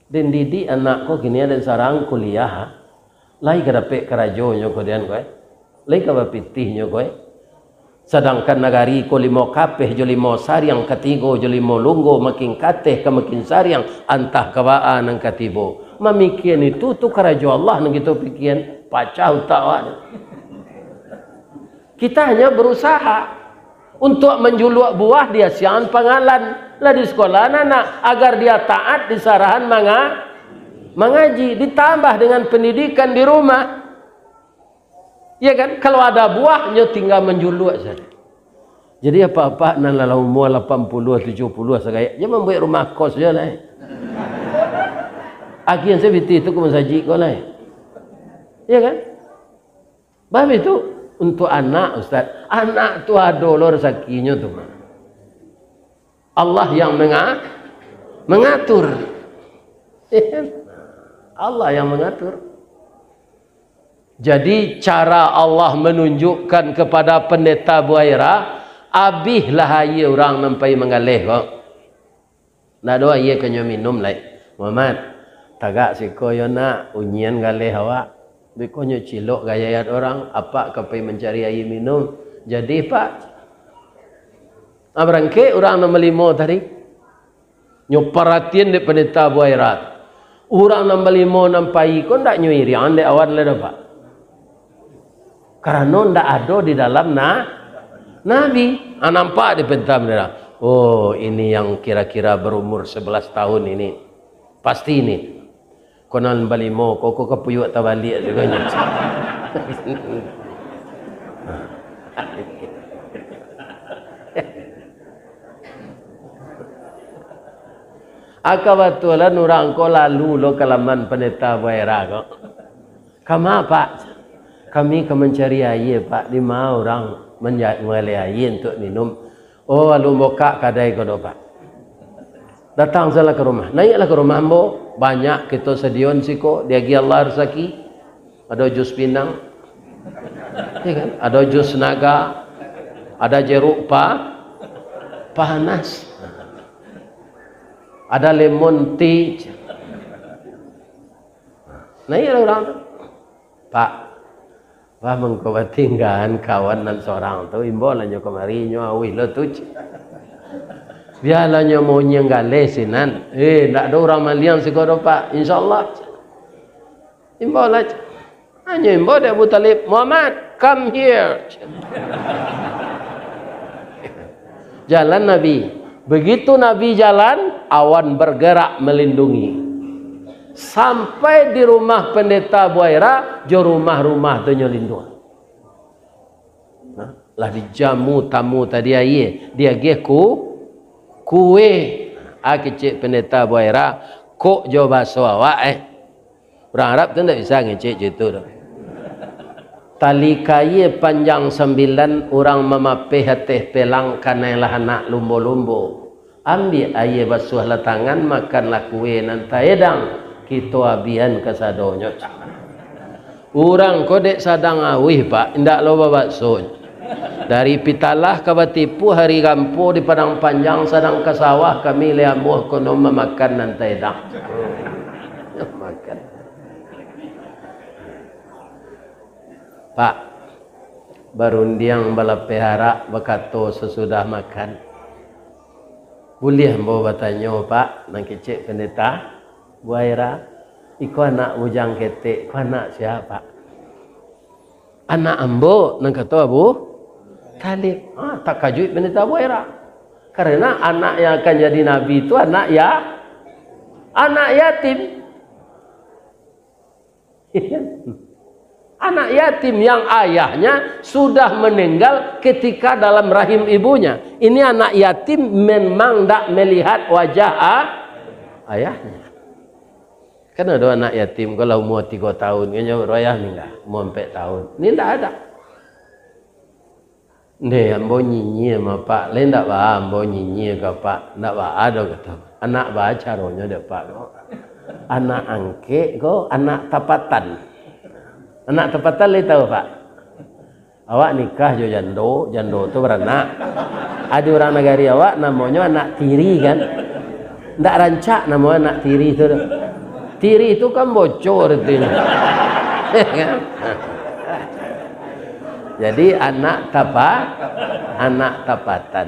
Den didik anak ko kini den sarang kuliah, lai ka dapek karajo nyo ko den ko, eh? Lai ka bapitih nyo ko, eh? Sadangkan nagari ko limo kapeh jo limo sariang, katigo jo limo lunggo, makin kateh ka makin sariang, antah ka baa nan ka tibo. Mamikian itu tu karajo Allah nan kito pikian, pacah utak awak tu. Kita hanya berusaha untuk manjuluak buah di asiangan pangalan, lah di sekolah anak, agar dia taat di sarahan manga-, mangaji, ditambah dengan pendidikan di rumah. Ya kan? Kalau ada buah, nyo tinggal manjuluak saja. Jadi apak-apak nan lah umua lapan puluah, tujuah puluah sagaya, jan mambuek rumah kos jo lai. Agiah se pitih tu ka masajik ko lai. Ya kan? Bah itu untuk anak, Ustaz. Anak tu ado lo rezakinyo tu, Mak. Allah yang menga-, mengatur. Allah yang mengatur. Jadi, cara Allah menunjukkan kepada Pendeta Buaira, abihlah aia urang nan pai manggaleh ko. Ndak ado aia ka nyo minum lai. Muhammad, tagak siko yo nak, unyian galeh awak. Beko nyo cilok gayayat urang, apak ka pai mancari aia minum. Jadi, Pak, ah, barangkek urang nan balimo tadi. Nyo paratian dek Pendeta Buaira. Urang nan balimo nan pai ko ndak nyo iriangan dek awan lai doh, Pak. Karano ndak ado di dalam na-, Nabi. Ah, nampak di Pendeta Buaira. Oh, ini yang kira-kira berumur sebelas tahun ini. Pasti ini. Ko nan balimo ko, ko kapuyuak tabaliak juo nyo. Ah, kabatulan urang ko lalu lo ka laman Pandeta Buaira ko. "Kama, Pak?" "Kami ka mancari aia, Pak. Di ma urang manja-, manggaleh aia untuak minum?" "Oh, alun bukak kadai ko doh, Pak." "Datang sajolah ka rumah." Naiaklah ka rumah ambo. Banyak kito sadion siko, diagiah Allah rasaki. Ado jus pinang. Ya kan? Ado jus naga. Ada jeruk pa-, panas. Ada lemon tea. Naiaklah urang tu. "Pak, bah mangko batinggaan kawan nan sorang tu, imbolah nyo kamari, nyo auih lo tu." "Bialah nyo maunyiang galeh sinan." "Eh, ndak ado urang maliang siko doh, Pak. Insya Allah." Imbolah. Hanyo imbau dek Abu Talib, "Muhammad, come here." Jalan Nabi. Begitu Nabi jalan, awan bergerak melindungi. Sampai di rumah Pendeta Buaira, jo rumah-rumah tu nyo linduang. Nah, lah dijamu tamu tadi aia, diagiah ku-, kue. Ah, kecek Pendeta Buaira, kok jo baso awak, eh. Urang Arab tu ndak bisa ngecek cak itu doh. Tali kaia panjang sambilan, urang mamapeh ateh pelang, kanailah anak lumbo-lumbo. Ambiak aia basuahlah tangan, makanlah kue nan taedang, kito abian kasadonyo. Urang ko dek sadang auih, Pak, indak lo babakso. Dari Pitalah ka Batipu, hari gampo di Padang Panjang, sadang ka sawah kami, lai amuah kono mamakan nan taedang. Makan. Pak, barundiang balapeh arak, bakato sasudah makan. "Buliah ambo batanyo, Pak?" Nan kecek Pendeta Buaira. "Iko anak bujang ketek ko anak sia, Pak?" "Anak ambo," nan kato Abu Talib. Ah, takajuik Pendeta Buaira. Karena anak yang akan jadi nabi tu anak ya-, anak yatim. Anak yatim yang ayahnya sudah meninggal ketika dalam rahim ibunya. Ini anak yatim memang ndak melihat wajah a-, ayahnya. Kan ado anak yatim, kalau umua tigo tahun, kan nyo royah ningga, umua ampek tahun. Ini ndak ada. "Ndeh, ambo nyinyia ma, Pak." "Lai ndak baa ambo nyinyia ka Pak." "Ndak baa doh," kato. "Anak baa caronyo dek Pak ko?" Anak angkek ko anak tapatan. Anak tapatan lai tahu, Pak? Awak nikah jo jando, jando tu baranak. Ado urang nagari awak namonyo anak tiri kan. Ndak rancak namo anak tiri tu doh. Tiri tu kan bocor artinyo. Jadi anak tapa, anak tapatan.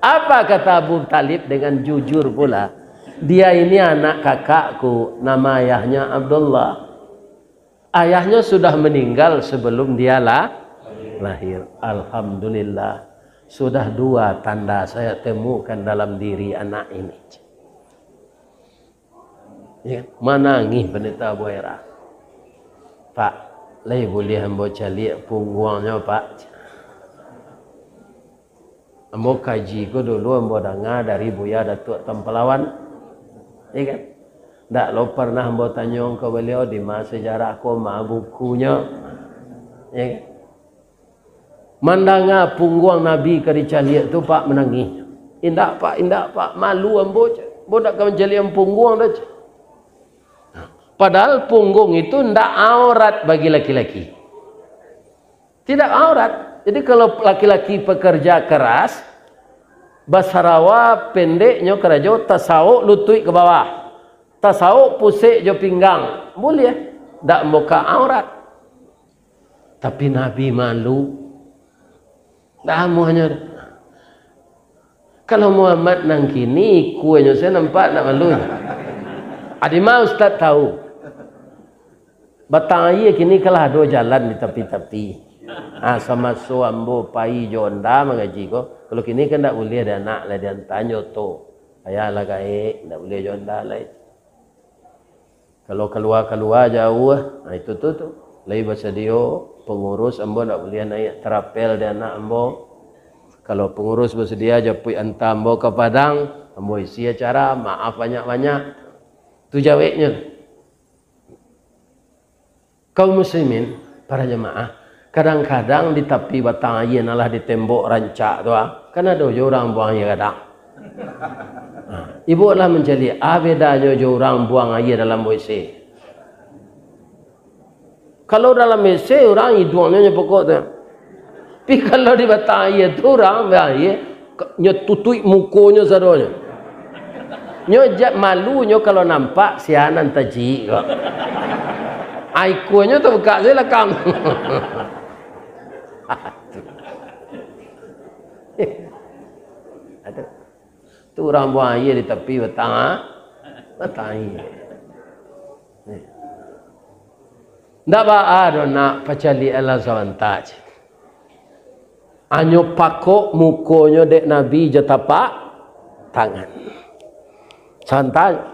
Apa kata Abu Thalib dengan jujur pula? Dia ini anak kakakku, nama ayahnya Abdullah. Ayahnya sudah meninggal sebelum dia la-, lahir. Alhamdulillah, sudah dua tanda saya temukan dalam diri anak ini. Ya, manangih Pendeta Buaira. "Pak, lai buliah ambo caliak pungguangnyo, Pak?" Ambo kaji ko dulu, ambo danga dari Buya Datuak Tampalawan. Iya kan? Ndak lo pernah ambo tanyo ka baliau, di ma sejarah ko, ma bukunyo. Iya kan? Mandanga pungguang Nabi ka dicaliak tu, Pak, manangih. "Indak, Pak, indak, Pak. Malu ambo, cek. Ambo ndak ka mancaliak pungguang doh, cek." Padahal punggung itu ndak aurat bagi laki-laki. Tidak aurat. Jadi, kalau laki-laki pekerja keras, basarawa pendeknyo karajo, tasauk lutuik ke bawah, tasauk pusek jo pinggang, buliah. Ndak muka aurat. Tapi Nabi malu. Ndak amuahnyo. Kalau Muhammad nan kini, ikuanyo sajo nampak ndak malu. Adi ma Ustaz tahu? Batang aia kini kan lah ado jalan di tapi-tapi. Ha, samaso ambo pai jo onda mangaji ko, kalau kini kan ndak buliah dek anak lah diantanyo tu. Payahlah gaek, ndak buliah jo onda lai. Kalau kalua-kalua jauah, nah itu tu, tu. Lai basadio pangurus, ambo ndak buliah naiak tarapel di anak ambo. Kalau pangurus basadia japuik anta ambo ka Padang, ambo isi acara, maaf banyak-banyak. Tu jaweknyo. Kaum muslimin, para jamaah, kadang-kadang di tapi batang aia nan lah di tembok rancak tu, ah, kan ado jo urang buang aia gadang. Ha, ibu lah mancaliak, ah, bedanyo jo urang buang aia dalam WC. Kalau dalam WC, urang iduangnyo nyo pokok tu. Tapi kalau di batang aia tu, urang buang aia, nyo tutuik mukonyo sadonyo. Nyo jak malunyo kalau nampak sia nan tajik ko. Ai, ikuanyo tabukak sajo lakang. Aduh. Aduh. Tu urang buang aia di tapi batang, batang aia. Ndak baa doh nak, pacaliak lah sabanta cik. Anyo pakok mukonyo dek Nabi jo tapak tangan. Sabanta.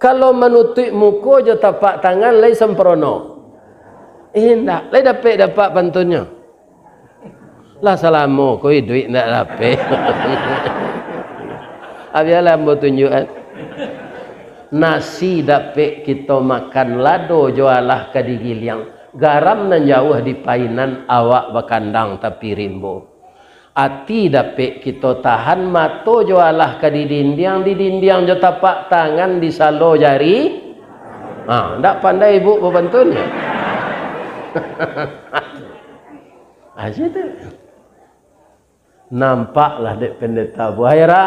Kalau manutuik muko jo tapak tangan lai samprono. Indak, lai dapek-dapek pantunnyo. Lah salamo ko iduik ndak dapek. Abialah ambo tunjuakan. Nasi dapek kito makan lado jo alah ka digiliang, garam nan jauah di painan awak bakandang tapi rimbo. Ati dapek kito tahan mato jo alah ka didindiang, didindiang jo tapak tangan di salo jari. Ha, ndak pandai ibu bapantun. Aja tu. Nampaklah dek Pendeta Buhaira,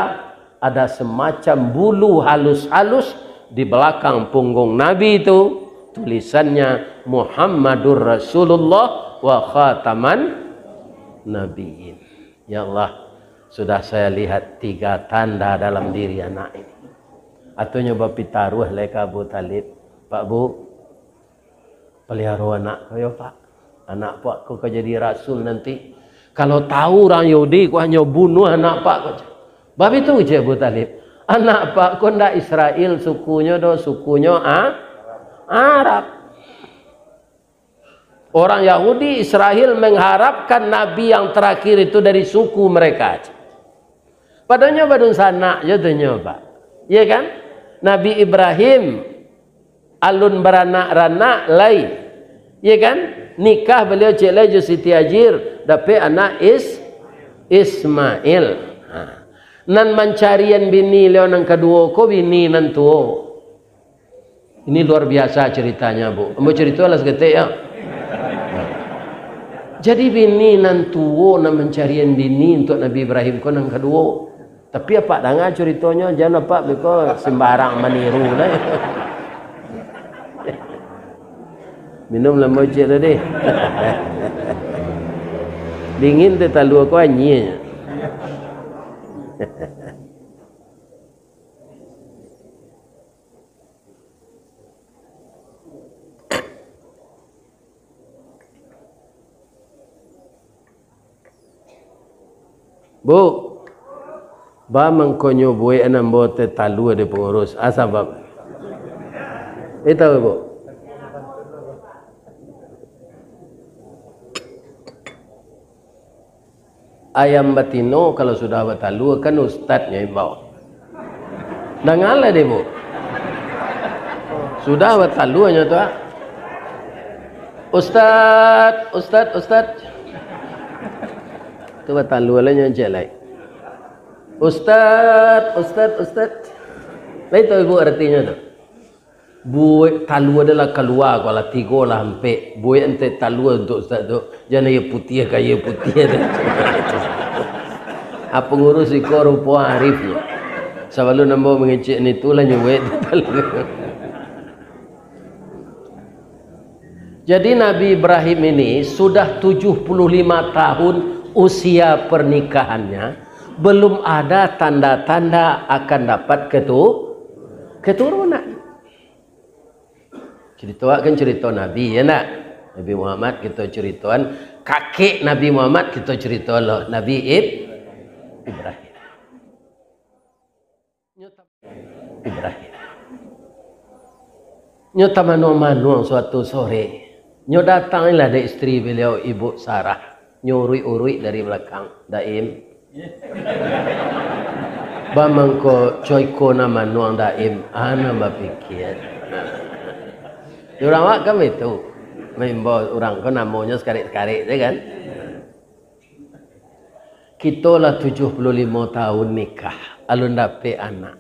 ada semacam bulu halus-halus di belakang punggung Nabi tu, tulisannya Muhammadur Rasulullah wa khataman nabiyyin. Ya Allah, sudah saya lihat tiga tanda dalam diri anak ini. Atunyo bapitaruah lai ka Abu Talib, "Pak Bu, paliharo anak ko yo, Pak. Anak Pak ko ka jadi rasul nanti. Kalau tahu urang Yahudi ko hanyo bunuah anak Pak ko." Babitu cek Abu Talib. "Anak Pak ko ndak Israel sukunyo doh, sukunyo A-, Arab." Orang Yahudi, Israel mengharapkan nabi yang terakhir itu dari suku mereka. Padahal nyo badunsanak jo tu nyo, Pak. Iya kan? Nabi Ibrahim alun baranak-ranak lai. Iya kan? Nikah baliau cek lai jo Siti Hajir, dapek anak Is-, Ismail. Ha. Nan mancarian bini liau nan kaduo ko bini nan tuo. Ini luar biasa ceritanya, Bu. Ambo cerita lah saketek, ya. Jadi, bini nan tuo nan mancarian bini untuak Nabi Ibrahim ko nan kaduo. Tapi apak danga curitonyo, jan apak beko sembarang maniru lah. Minum lah, Ambo ciek tadi. Dingin teh talua ko anyia. Bu, ba mangkonyo buek nan ambo teh talua di pangurus. Ah, sabab. Ih, tahu, Bu? Ayam batino kalau sudah batalua, kan ustadnyo imbau. Dangalah deh, Bu. Sudah batalua nyo tu, ah. "Ustad, ustad, ustad." Tu batalua lah nyo cek lai. "Ustad, ustad, ustad." Lai tahu ibu artinyo tu? Buek talua adalah kalua ko lah, tigo lah ampek. Buek ente talua untuk ustad tu. Jan aia putiah ka aia putiah tu. Ah, pangurus iko rupo arif tu. Sabalun ambo mangecek ni tu lah nyo buek talua. Jadi Nabi Ibrahim ini sudah tujuh puluh lima tahun usia pernikahannya, belum ada tanda-tanda akan dapat ketu-, keturunan. Cerito kan cerito Nabi, ya ndak? Nabi Muhammad kito ceritoan, kakek Nabi Muhammad kito cerito lo, Nabi Ib-, Ibrahim. Ibrahim. Nyo tamanuang-manuang suatu sore, nyo datanglah dek isteri beliau, Ibu Sarah. Nyo uruik-uruik dari balakang, "Daim, ba mangko co iko nan manuang Daim?" Ana bapikia. Di urang awak kan baitu, maimbau urang ko namonyo sakarik-sakarik tu kan. Kito lah tujuh puluh limo tahun nikah, alun dapek anak.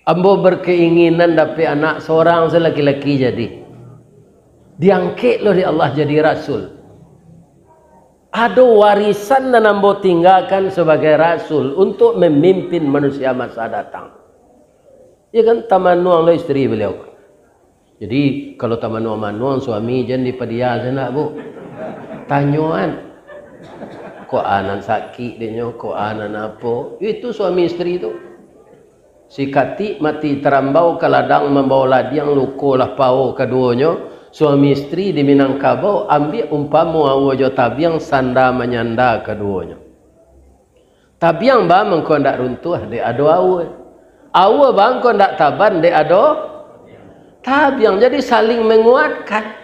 Ambo berkeinginan dapek anak sorang se laki-laki jadi. Diangkek lo dek Allah jadi rasul. Ado warisan nan ambo tinggakan sebagai rasul untuk memimpin manusia masa datang. Ya kan, tamanuang lo isteri beliau. Jadi, kalau tamanuang-manuang suami, jan dipadia sanak, Bu. Tanyoan. Kok anan sakik dek nyo, kok anan apo. Itu suami isteri tu. Sikatik mati tarambau ka ladang mambao ladiang, luko lah pao kaduonyo. Suami isteri di Minangkabau, ambiak umpamo aua jo tabiang, sanda manyanda kaduonyo. Tabiang ba mangko ndak runtuah, dek ado aua. Aua ba mangko ndak taban, dek ado tabiang. Jadi saling menguatkan.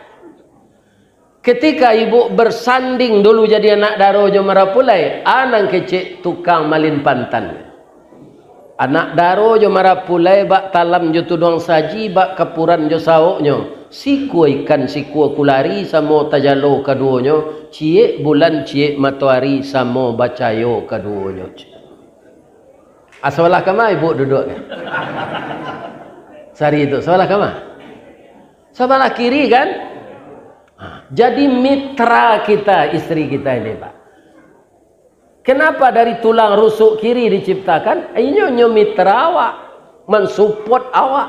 Ketika ibu bersanding dulu jadi anak daro jo marapulai, anang kecek tukang malin pantan. Anak daro jo marapulai, bak talam jo tuduang saji, bak kapuran jo saoknyo, sikua ikan, sikua kulari, samo tajalo kaduonyo, ciek bulan, ciek matoari, samo bacayo kaduonyo. Ah, sabalah kama ibu duduak kan? Sari tu, sabalah kama? Sabalah kiri kan? Ah, jadi mitra kita, isteri kita ini, Pak. Kenapa dari tulang rusuk kiri diciptakan? Inyo nyo mitra awak, mensupport awak.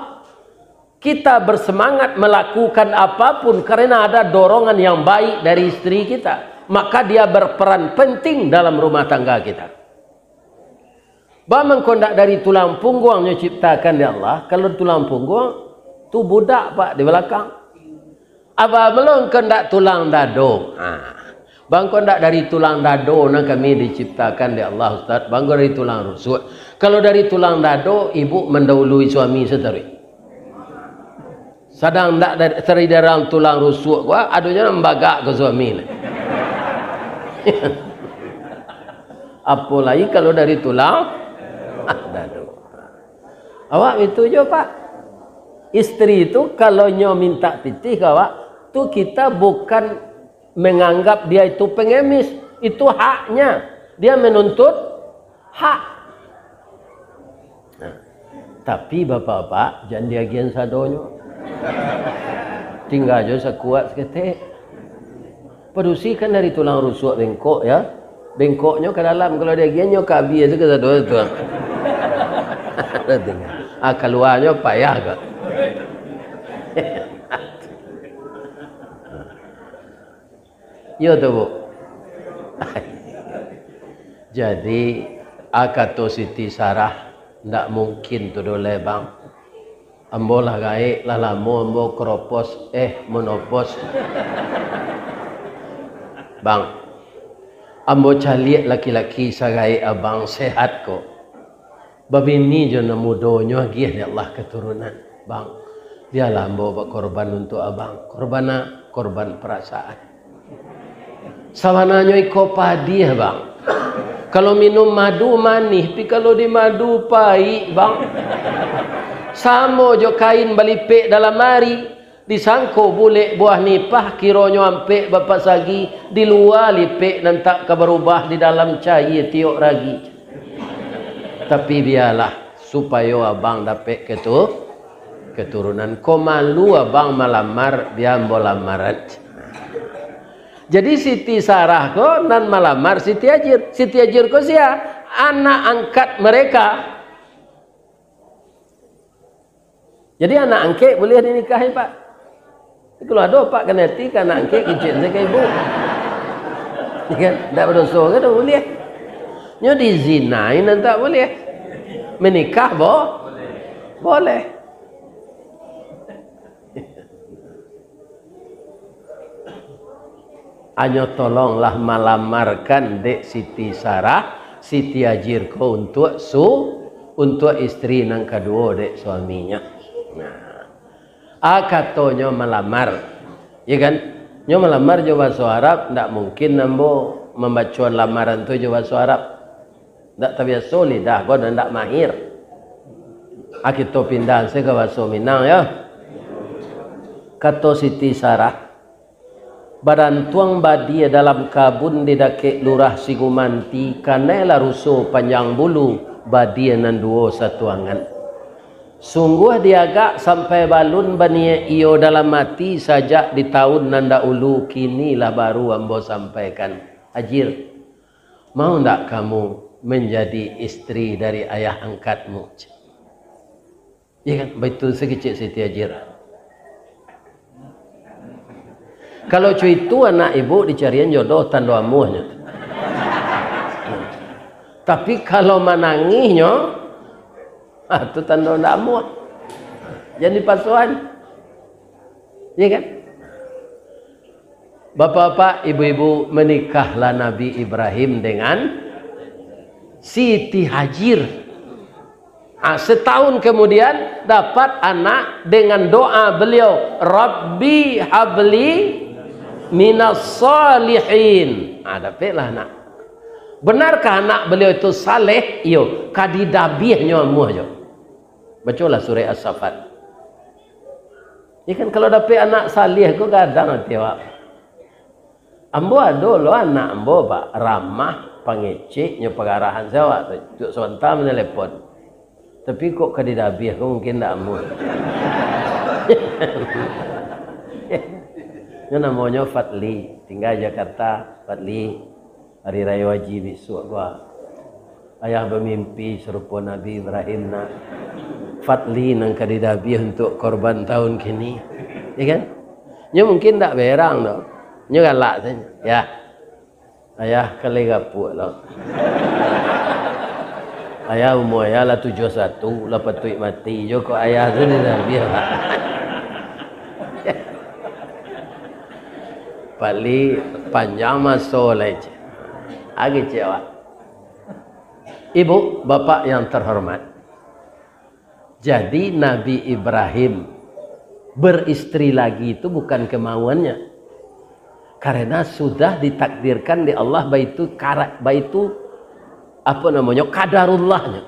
Kita bersemangat melakukan apapun karena ada dorongan yang baik dari isteri kita. Maka dia berperan penting dalam rumah tangga kita. Ba mangko ndak dari tulang pungguang nyo ciptakan dek Allah, kalau tulang pungguang, tu budak, Pak, di balakang. Aba melo ngko ndak tulang dado. Ha. Bangko ndak dari tulang dado nan kami diciptakan dek Allah, Ustaz. Bangko dari tulang rusuk. Kalau dari tulang dado, ibu mendahului suami sataruih. Sadang ndak dari, dari dalam tulang rusuk ko, adonyo nan bagak ka suami lah. Apolai kalau dari tulang dado. Awak itu jo, Pak. Isteri tu kalau nyo minta pitih ka awak, tu kita bukan menganggap dia itu pengemis, itu haknya. Dia menuntut hak. Nah. Tapi bapak-bapak, jan diagian sadonyo. Tingga jo sakuak saketek. Padusi kan dari tulang rusuak bengkok, ya. Bengkoknyo ka dalam, kalau diagian nyo ka abih tu ka sado tu. Ah, kaluanyo payah ko. Iyo tu, Bu. Jadi, a kato Siti Sarah, ndak mungkin tu doh lai, Bang. Ambo lah gaek, lah lamo ambo kropos, eh, menopos. Bang, ambo caliak laki-laki sagaek abang sehat ko. Babini jo nan mudonyo agiah dek Allah katurunan. Bang, bialah ambo bakorban untuak abang. Korban a-, korban parasaan. Sabananyo iko padiah, Bang. Kalau minum madu manih, tapi kalau di madu paik, Bang. Samo jo kain balipek dalam ari, disangko bulek buah nipah, kironyo ampek bapasagi, di lua lipek nan tak ka barubah, di dalam caia tiok ragi. Tapi bialah, supayo abang dapek ketu-, keturunan. Ko malu abang malamar, bia ambo lamaran. Jadi Siti Sarah ko nan malamar Siti Hajir. Siti Hajir ko sia? Anak angkat mereka. Jadi anak angkek buliah dinikahi, Pak? Kalau ado Pak kanai ati ka anak angkek, kecek se ka ibu. Ya kan? Ndak badoso ka tu buliah. Nyo dizinai nan tak buliah. Menikah bo-, boleh. Anyo tolonglah malamarkan dek Siti Sarah, Siti Hajir ko untuak su-, untuak isteri nan kaduo dek suaminyo. Nah, a katonyo malamar, ya kan? Nyo malamar jo bahaso Arab, ndak mungkin ambo mambacoan lamaran tu jo bahaso Arab. Ndak tabiaso lidah ko, ndak mahir. A kito pindah se ka bahaso Minang, ya. Kato Siti Sarah, badantuang badia dalam kabun di dakek lurah Sigumanti, kanai lah ruso panjang bulu, badia nan duo satuangan. Sungguah diagak sampai balun baniaik iyo dalam ati sajak di taun nan daulu, kini lah baru ambo sampaikan. Hajir, mau ndak kamu menjadi isteri dari ayah angkatmu? Ya kan? Baitu se kecek Siti Hajir. Kalau cuitu anak ibu dicarian jodoh tando amuahnyo. Tapi kalau manangihnyo, ah, tu tando ndak amuah. Jan dipasuan. Ya kan? Bapak-bapak, ibu-ibu, menikahlah Nabi Ibrahim dengan Siti Hajir. Ah, setahun kemudian, dapat anak dengan doa beliau, "Rabbi habli minas salihin." Ah, dapatlah anak. Benarkah anak beliau itu saleh? Iyo, ka didabiahnyo amuah jo. Bacolah surah As-Saffat. Ya kan, kalau dapek anak saleh ko gadang ati awak. Ambo ado lo anak ambo, Pak, ramah, pangecek, nyo pagarahan se awak tu. Tuk Sonta manelepon. Tapi kok ka didabiah ko mungkin ndak amuah. Nyo namonyo Fadli, tingga Jakarta, Fadli. Hari Rayo Haji bisuak ko, ayah bamimpi sarupo Nabi Ibrahim, nak. Fadli nan ka didabiah untuak korban taun kini. Ya kan? Nyo mungkin ndak berang doh. Nyo galak sajo. Ya. Ayah ka lai gapuak lo. Ayah umua ayah lah tujuah satu, lah patuik mati jo kok ayah tu didabiah, Pak. Fadli, panjang maso lai, cek. Agi cek awak. Ibu, bapak yang terhormat, jadi Nabi Ibrahim beristri lagi itu bukan kemauannya, karena sudah ditakdirkan di Allah, baitu kara-, baitu, apa namanya, kadarullahnya.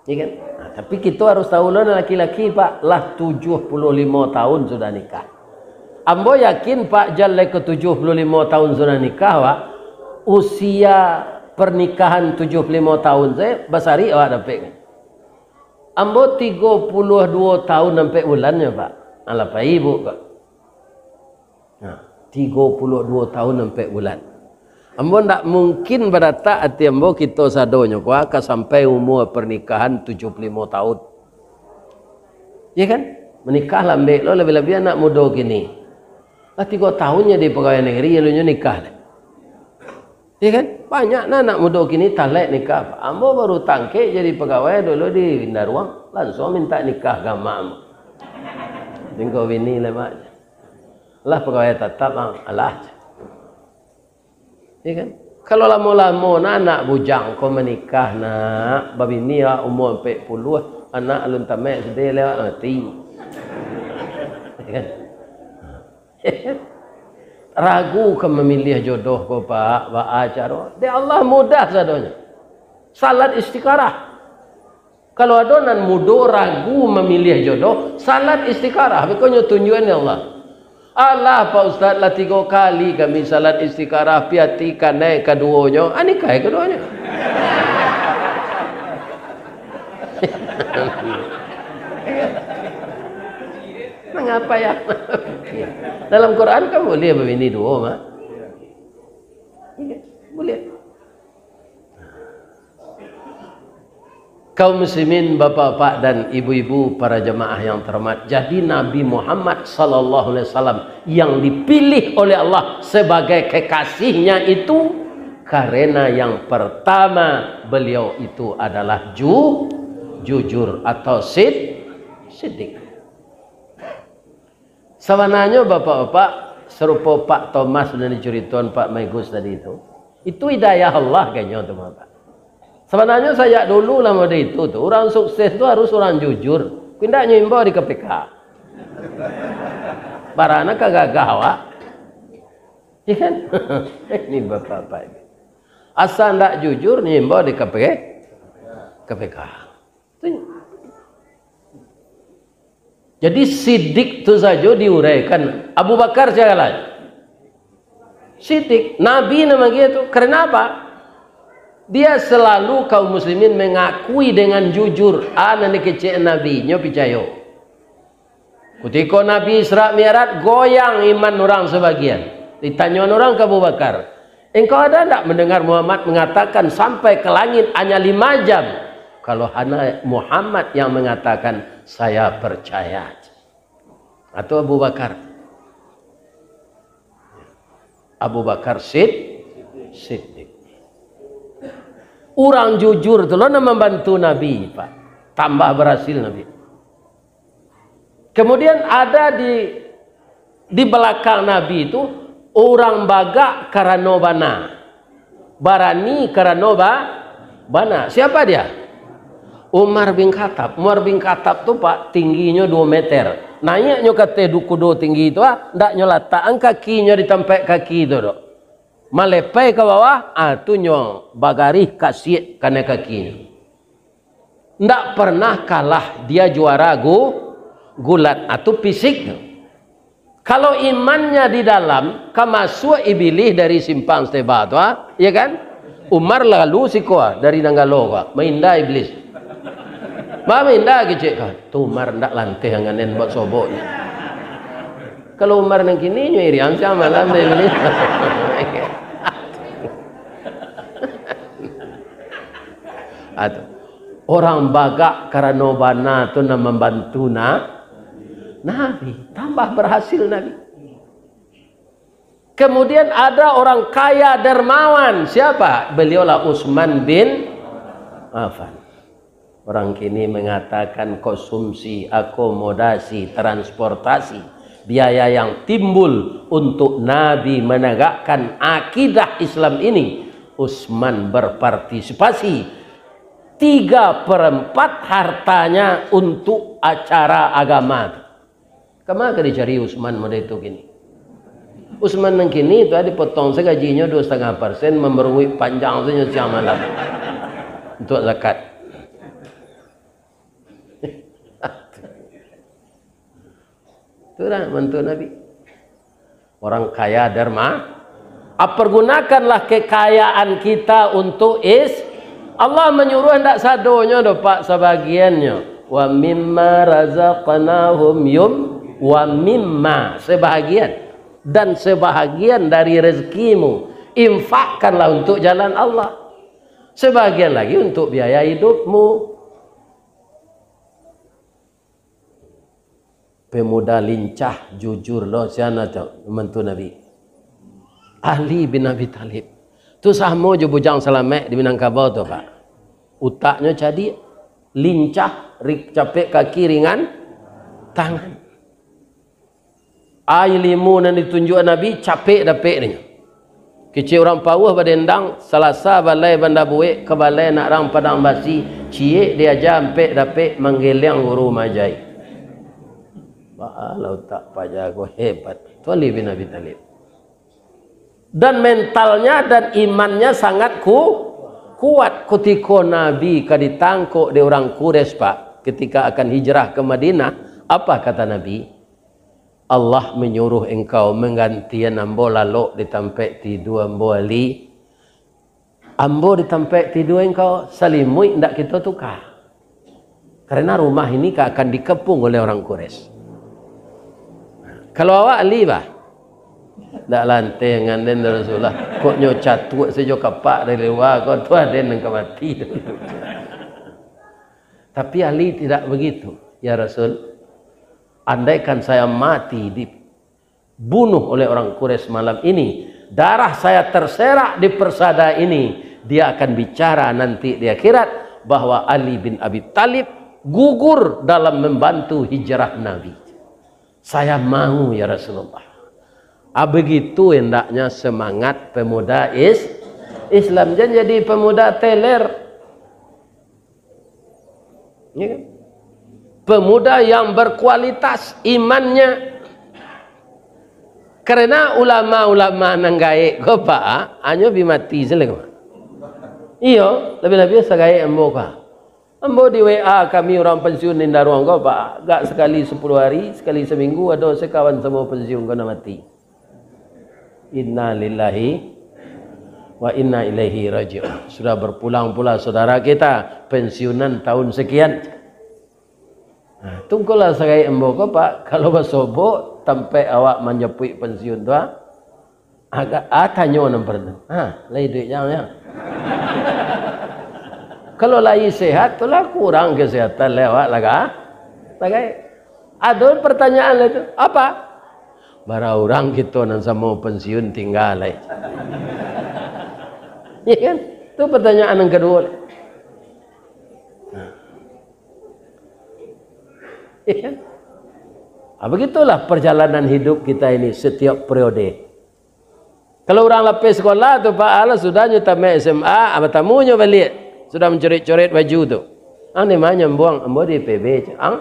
Ya kan? Nah, tapi kito harus tahu lo, laki-laki, Pak, lah tujuah puluah limo tahun sudah nikah. Ambo yakin, Pak, jan lai ka tujuah puluah limo tahun sudah nikah, Pak, usia pernikahan tujuah puluah limo tahun sajo, basari awak dapek kan? Ambo tigo puluah duo taun ampek bulannyo, Pak. Alah, pai ibu, Pak. Nah, tigo puluah duo taun ampek bulan. Ambo ndak mungkin badatak ati ambo kito sadonyo ko ka sampai umua parnikahan tujuah puluah limo taun. Iyo kan? Manikah lambek lo, labiah-labiah anak mudo kini. Lah tigo taun jadi pagawai nagari, alunyo nikah lai. Iyo kan? Banyak nah anak mudo kini talek nikah. Ambo baru tangkek jadi pagawai dulu di Indaruang, langsuang mintak nikah ka amak ambo. Tingga bini lai, Mak. Lah pagawai tatap, Bang. Alah. Iyo kan? Kalau lamo-lamo nah anak bujang ko manikah, nak, babini awak umua ampek puluah, anak alun tamaik sadeh lai awak mati. Iyo kan? Ragu ka mamiliah jodoh ko, Pak, baa caro? Dek Allah mudah sadonyo. Salat istikharah. Kalau ado nan mudo ragu mamiliah jodoh, salat istikharah, beko nyo tunjuakan dek Allah. Alah, Pak Ustaz, lah tigo kali kami salat istikharah, pi ati kanai kaduonyo, ah, nikahi kaduonyo. Mangapa ya? Dalam Quran kan boleh babini duo, Mak. Iya, boleh. Kaum muslimin, bapak-bapak dan ibu-ibu, para jamaah yang terhormat, jadi Nabi Muhammad sallallahu alaihi wasallam yang dipilih oleh Allah sebagai kekasihnya itu karena yang pertama, beliau itu adalah ju-, jujur atau sid-, siddiq. Sabananyo, bapak-bapak, sarupo Pak Thomas nan dicuritoan Pak Megus tadi tu, itu hidayah Allah kayaknyo tu, Bapak. Sabananyo sajak dulu lah model itu tu, urang sukses tu harus urang jujur. Kok indak nyo imbau di K P K. Barana ka gagah awak. Iya kan? Ini bapak-bapak ini. Asa ndak jujur, nyo imbau di K P K, K P K. Jadi siddiq tu sajo diuraikan. Abu Bakar sia lai? Siddiq. Nabi nan manggil tu. Karena apa? Dia selalu kaum muslimin mengakui dengan jujur, ah, nan dikecekan Nabi, nyo picayo. Kutiko Nabi Isra Mi'raj, goyang iman urang sabagian. Ditanyo urang ka Abu Bakar, "Engkau ada ndak mendengar Muhammad mengatakan sampai ke langit hanya lima jam?" Kalau hanya Muhammad yang mengatakan, saya percaya. Atau Abu Bakar? Abu Bakar Sid-, Siddiq. Urang jujur tu lo nan mambantu Nabi, Pak. Tambah barasil Nabi. Kemudian ada di, di balakang Nabi tu, urang bagak karano bana, barani karano ba-, bana. Siapa dia? Umar bin Khattab. Umar bin Khattab tu, Pak, tingginyo duo meter. Naiaknyo ka ateh du-, kudo tinggi tu, ah, ndak nyo latakan kakinyo di tampek kaki tu doh. Malepai ka bawah, ah, tu nyo bagarih kasiak kanai kakinyo. Ndak pernah kalah dia juara gu-, gulat, ah, tu fisik tu. Kalau imannya di dalam, ka masuak ibilih dari simpang Steba tu, ah, iya kan? Umar lalu siko, ah, dari Nanggalo ko, ah, mainda iblis. Ba mainda kecek ko, tu Umar ndak lanteh anganen buat sobok ni. Kalau Umar nan kini nyo irian sia malam deh iblis. Atu. Orang bagak karano bana tu nan mambantu na-, Nabi. Tambah berhasil Nabi. Kemudian ada orang kaya dermawan. Siapa? Beliaulah Utsman bin Affan. Orang kini mengatakan konsumsi, akomodasi, transportasi, biaya yang timbul untuk Nabi menegakkan akidah Islam ini, Utsman berpartisipasi tiga perempat hartanya untuk acara agama tu. Kama ka dicari Utsman model tu kini? Utsman nan kini tu dipotong sagajinyo dua satangah persen, mambaruik panjang tu nyo siang malam. Untuak zakat. Tu lah mantu Nabi. Orang kaya derma, ah, pergunakanlah kekayaan kita untuk is-, Allah manyuruah ndak sadonyo doh, Pak, sabagiannyo. Wa mimma razaqnahum yun-, wa mimma, sebahagian, dan sebahagian dari rezekimu, infakkanlah untuk jalan Allah. Sebahagian lagi untuk biaya hidupmu. Pemuda lincah, jujur lo, siana tu, mantu Nabi. Ali bin Abi Thalib. Tu samo jo Bujang Salamet di Minangkabau tu, Pak. Utaknyo cadiak, lincah, ri-, capek kaki, ringan tangan. Ilmu nan ditunjuak Nabi, capek dapek nyo. Kecek urang pauah badendang, Salasa balai Banda Buek, ka balai nak rang Padang Basi, ciek diaja ampek dapek, manggeliang guru majai. Baa lah utak paja ko, hebat. Tu Ali bin Abi Thalib. Dan mentalnya dan imannya sangat ku-, kuat. Kutiko Nabi ka ditangkok dek urang Quraisy, Pak, ketika akan hijrah ke Madinah, apa kata Nabi? Allah menyuruh engkau menggantian ambo lalok di tampek tidua ambo, Ali. Ambo di tampek tidua engkau, salimuik ndak kito tuka. Karena rumah ini ka-, akan dikepung oleh orang Quraisy. Kalau awak, Ali, bah, ndak lanteh ngan den, Rasulullah. Kok nyo catuak sajo kapak dari lua, kok tu aden nan ka mati. Tapi Ali tidak begitu. Ya Rasul, andaikan saya mati dibunuh oleh orang Quraisy malam ini, darah saya terserak di persada ini, dia akan bicara nanti di akhirat bahwa Ali bin Abi Thalib gugur dalam membantu hijrah Nabi. Saya mau, ya Rasulullah. Ah, begitu hendaknya semangat pemuda is-, Islam. Jangan jadi pemuda teler. Ya kan? Pemuda yang berkualitas imannya. Karena ulama-ulama nan gaek ko, Pak, hanyo bi mati sajo ko. Iyo, labiah-labiah sagaek ambo ko. Ambo di W A kami urang pensiun di Indaruang ko, Pak, agak sakali sapuluah hari, sakali saminggu ado sakawan samo pensiun ko nan mati. Innalillahi wa inna ilaihi raji'un. Sudah berpulang pula saudara kita, pensiunan tahun sekian. Nah, tungkulah sagai ambo ko, Pak, kalau basobok tampek awak manjapuik pensiun tu, ah. Agak, ah, tanyo nan pernah. Ha, lai duit jam, ya. Kalau lai sehat, tu lah kurang kesehatan lai awak lah, ka? Sagai. Ado pertanyaan lai tu, apa? Bara urang kito nan samo pensiun tingga lai. Ya kan? Tu pertanyaan yang kedua. Ya kan? Ah, begitulah perjalanan hidup kita ini setiap periode. Kalau urang lapeh sekolah tu, Pak, alah sudah nyo tamat S M A, ah, batamu nyo baliak. Sudah mancoret-coret baju tu. Ang di ma nyambuang? Ambo di I P B, cek. Ang?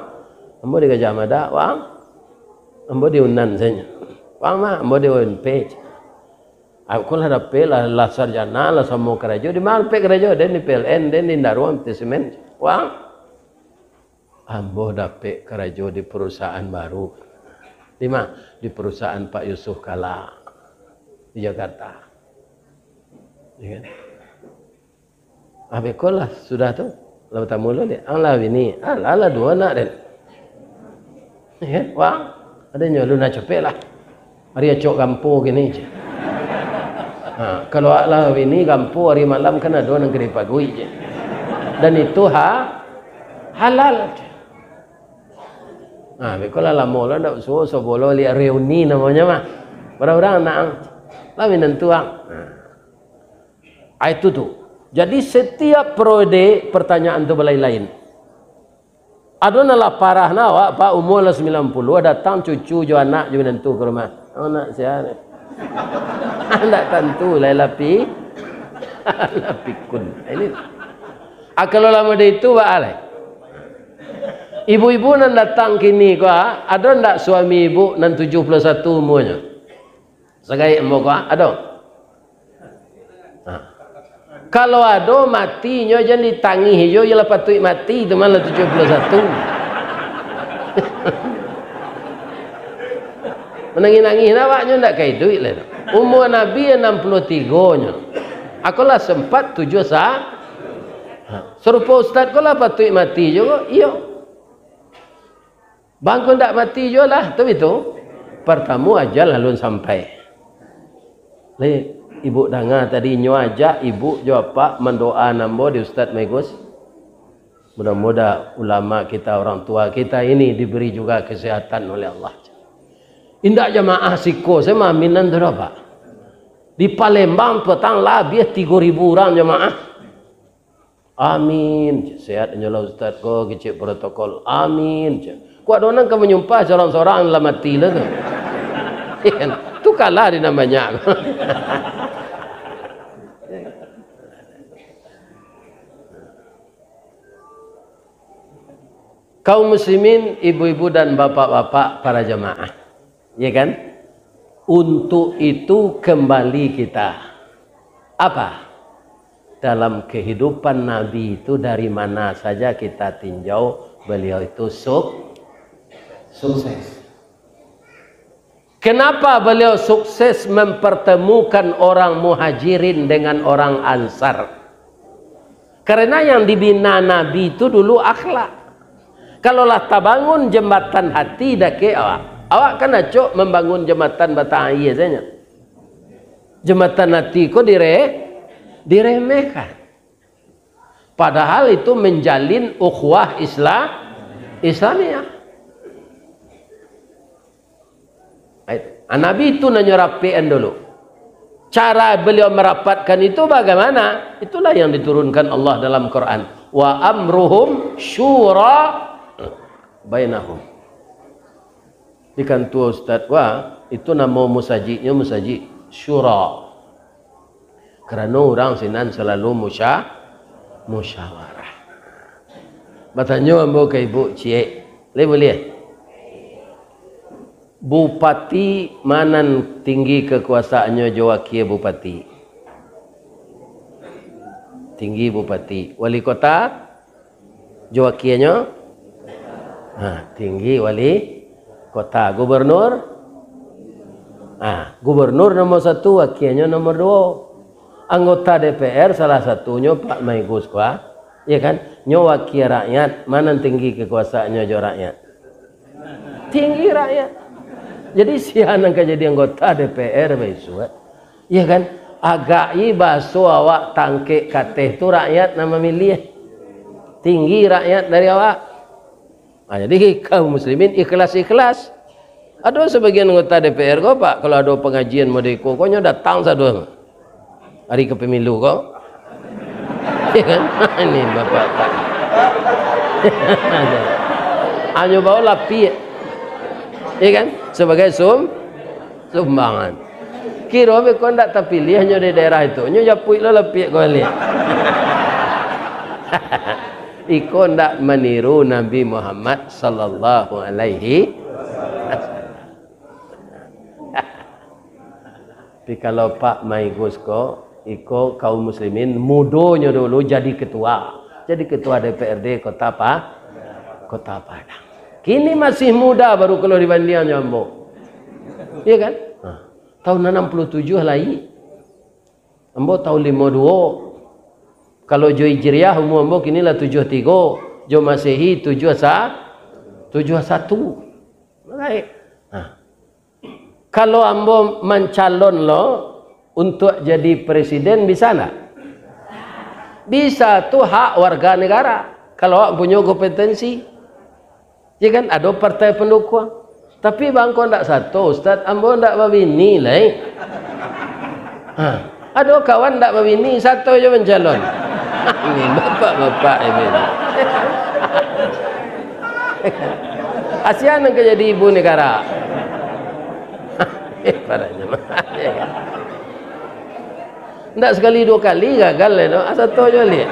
Ambo di Gajah Mada, wang. Ambo di Unan sajo. Wang ma? Ambo di U N P, cek. Aku lah dapek lah, lah sarjana, lah samo karajo. Di ma dapek karajo? Den di P L N, den di Indaruang, Peti Semen. Wang? Ambo dapek karajo di perusahaan baru. Di ma? Di perusahaan Pak Yusuf Kalla di Jakarta. Ya kan? Ah, beko lah, sudah tu. Lah batamu lo, dek. Ang lah bini. Ah, lah, lah duo anak, den. Ya kan? Wang, ado nyo lu nak capek lah. Ari acok gampo kini, cek. Ha, kalau awak lah bini gampo, ari malam kan ado nan ka dipaguik, cek. Dan itu ha-, halal, cek. Ha, beko lah lamo lah ndak suo, sobolo liak reuni namonyo mah. Urang-urang nak ang. Lah minantu ang. Ha. Ah, itu tu. Jadi setiap periode pertanyaan tu balain-lain. Ado nan lah parah nah, awak, Pak, umua lah sambilan puluah, datang cucu jo anak jo minantu ka rumah. Anak sia ni. Ndak tantu lai lapi-, lapikun. Ini. Ah, kalau lah model itu, baa lai. Ibu-ibu nan datang kini ko, ah, ado ndak suami ibu nan tujuah puluah satu umuanyo? Sagai ambo ko, ah, ado? Ha. Kalau ado, mati nyo jan ditangih jo, iyo lah patuik mati tu mah lah tujuah puluah satu. Manangih-nangih nah awak nyo ndak ka iduik lai. Umua Nabi anam puluah tigo nyo. Ako lah sempat tujuah sa-, ha. Sarupo ustaz ko lah patuik mati juo, iyo. Bangko ndak mati juo lah, tu itu. Partamo ajal alun sampai. Lai, ibu danga tadi, nyo ajak ibu jo apak mandoa ambo di Ustaz Maigus. Mudah-mudah ulama kita, orang tua kita ini diberi juga kesehatan oleh Allah. Indak jamaah siko, saya maaminan tu dah, Pak. Di Palembang petang labiah tigo ribu urang jamaah. Amin. Sehat inyo lah ustaz ko, kecek protokol. Amin. Kuak donang ka manyumpah sorang-sorang lah mati lah tu. Kan? Tu kalah di nan banyak. Kaum muslimin, ibu-ibu dan bapak-bapak para jamaah. Ya kan? Untuk itu kembali kita. Apa? Dalam kehidupan Nabi itu dari mana saja kita tinjau, beliau itu suk-, sukses. Kenapa beliau sukses mempertemukan orang Muhajirin dengan orang Ansar? Karena yang dibina Nabi itu dulu akhlak. Kalau lah tabangun jembatan hati dakek awak, awak kan acok mambangun jembatan batang aia sajo. Jembatan hati ko dire-, diremehkan. Padahal itu menjalin ukhuwah Isla-, Islamiah. Ai, Nabi itu nan nyo rapikan dulu. Cara beliau merapatkan itu bagaimana? Itulah yang diturunkan Allah dalam Quran. "Wa amruhum syura bainahum." Di kantua ustaz, wah, itu namo musajiknyo musajik Syura. Karano urang sinan salalu musya-, musyawarah. Batanyo ambo ka ibu ciek, lai buliah? Bupati ma nan tinggi kakuasaannyo jo wakia bupati? Tinggi bupati. Wali kota? Jo wakianyo? Ha, tinggi wali kota. Gubernur? Ha, gubernur nomor satu, wakianyo nomor duo. Anggota D P R salah satunyo Pak Maigus ko, ya kan? Nyo wakia rakyat, ma nan tinggi kakuasaannyo jo rakyat? Tinggi rakyat. Jadi, sia nan ka jadi anggota D P R baisuak? Iya kan? Agak i baso awak tangkek kateh tu rakyat nan mamiliah. Tinggi rakyat dari awak. Ha, jadi kaum muslimin ikhlas-ikhlas. Ado sabagian anggota D P R ko, Pak, kalau ado pangajian model iko, ko nyo datang sado. Ari ka pemilu ko. Iya kan? Ini bapak-bapak. Hanyo bawa lapiak. Iya kan? Sebagai sum-, sumbangan. Kiro beko ndak tapiliah nyo di daerah itu. Nyo japuik lo lapiak ko baliak. Iko ndak maniru Nabi Muhammad sallallahu alaihi wasallam. Tapi kalau Pak Maigus ko, iko kaum muslimin mudonyo dulu jadi ketua. Jadi ketua D P R D Kota Pa-, Kota Padang. Kini masih muda baru kalau dibandiang jo ambo. Iya kan? Nah, tahun anam puluh tujuh lahir. Ambo tahun limo duo. Kalau jo Hijriah umur ambo kini lah tujuh tigo, jo Masehi tujuh sa-, tujuh satu. Baik. Nah, kalau ambo mancalon lo untuak jadi presiden, bisa ndak? Bisa, tu hak warga negara. Kalau awak punyo kompetensi. Ya kan, ado partai pandukuang. Tapi bangko ndak sato, Ustaz, ambo ndak babini lai. Ha, ado kawan ndak babini, sato jo mancalon. Ini bapak-bapak ini. Kasian nan ka jadi ibu negara. Paranyo. Ndak sakali duo kali gagal lai tu. Asa tu jo liak.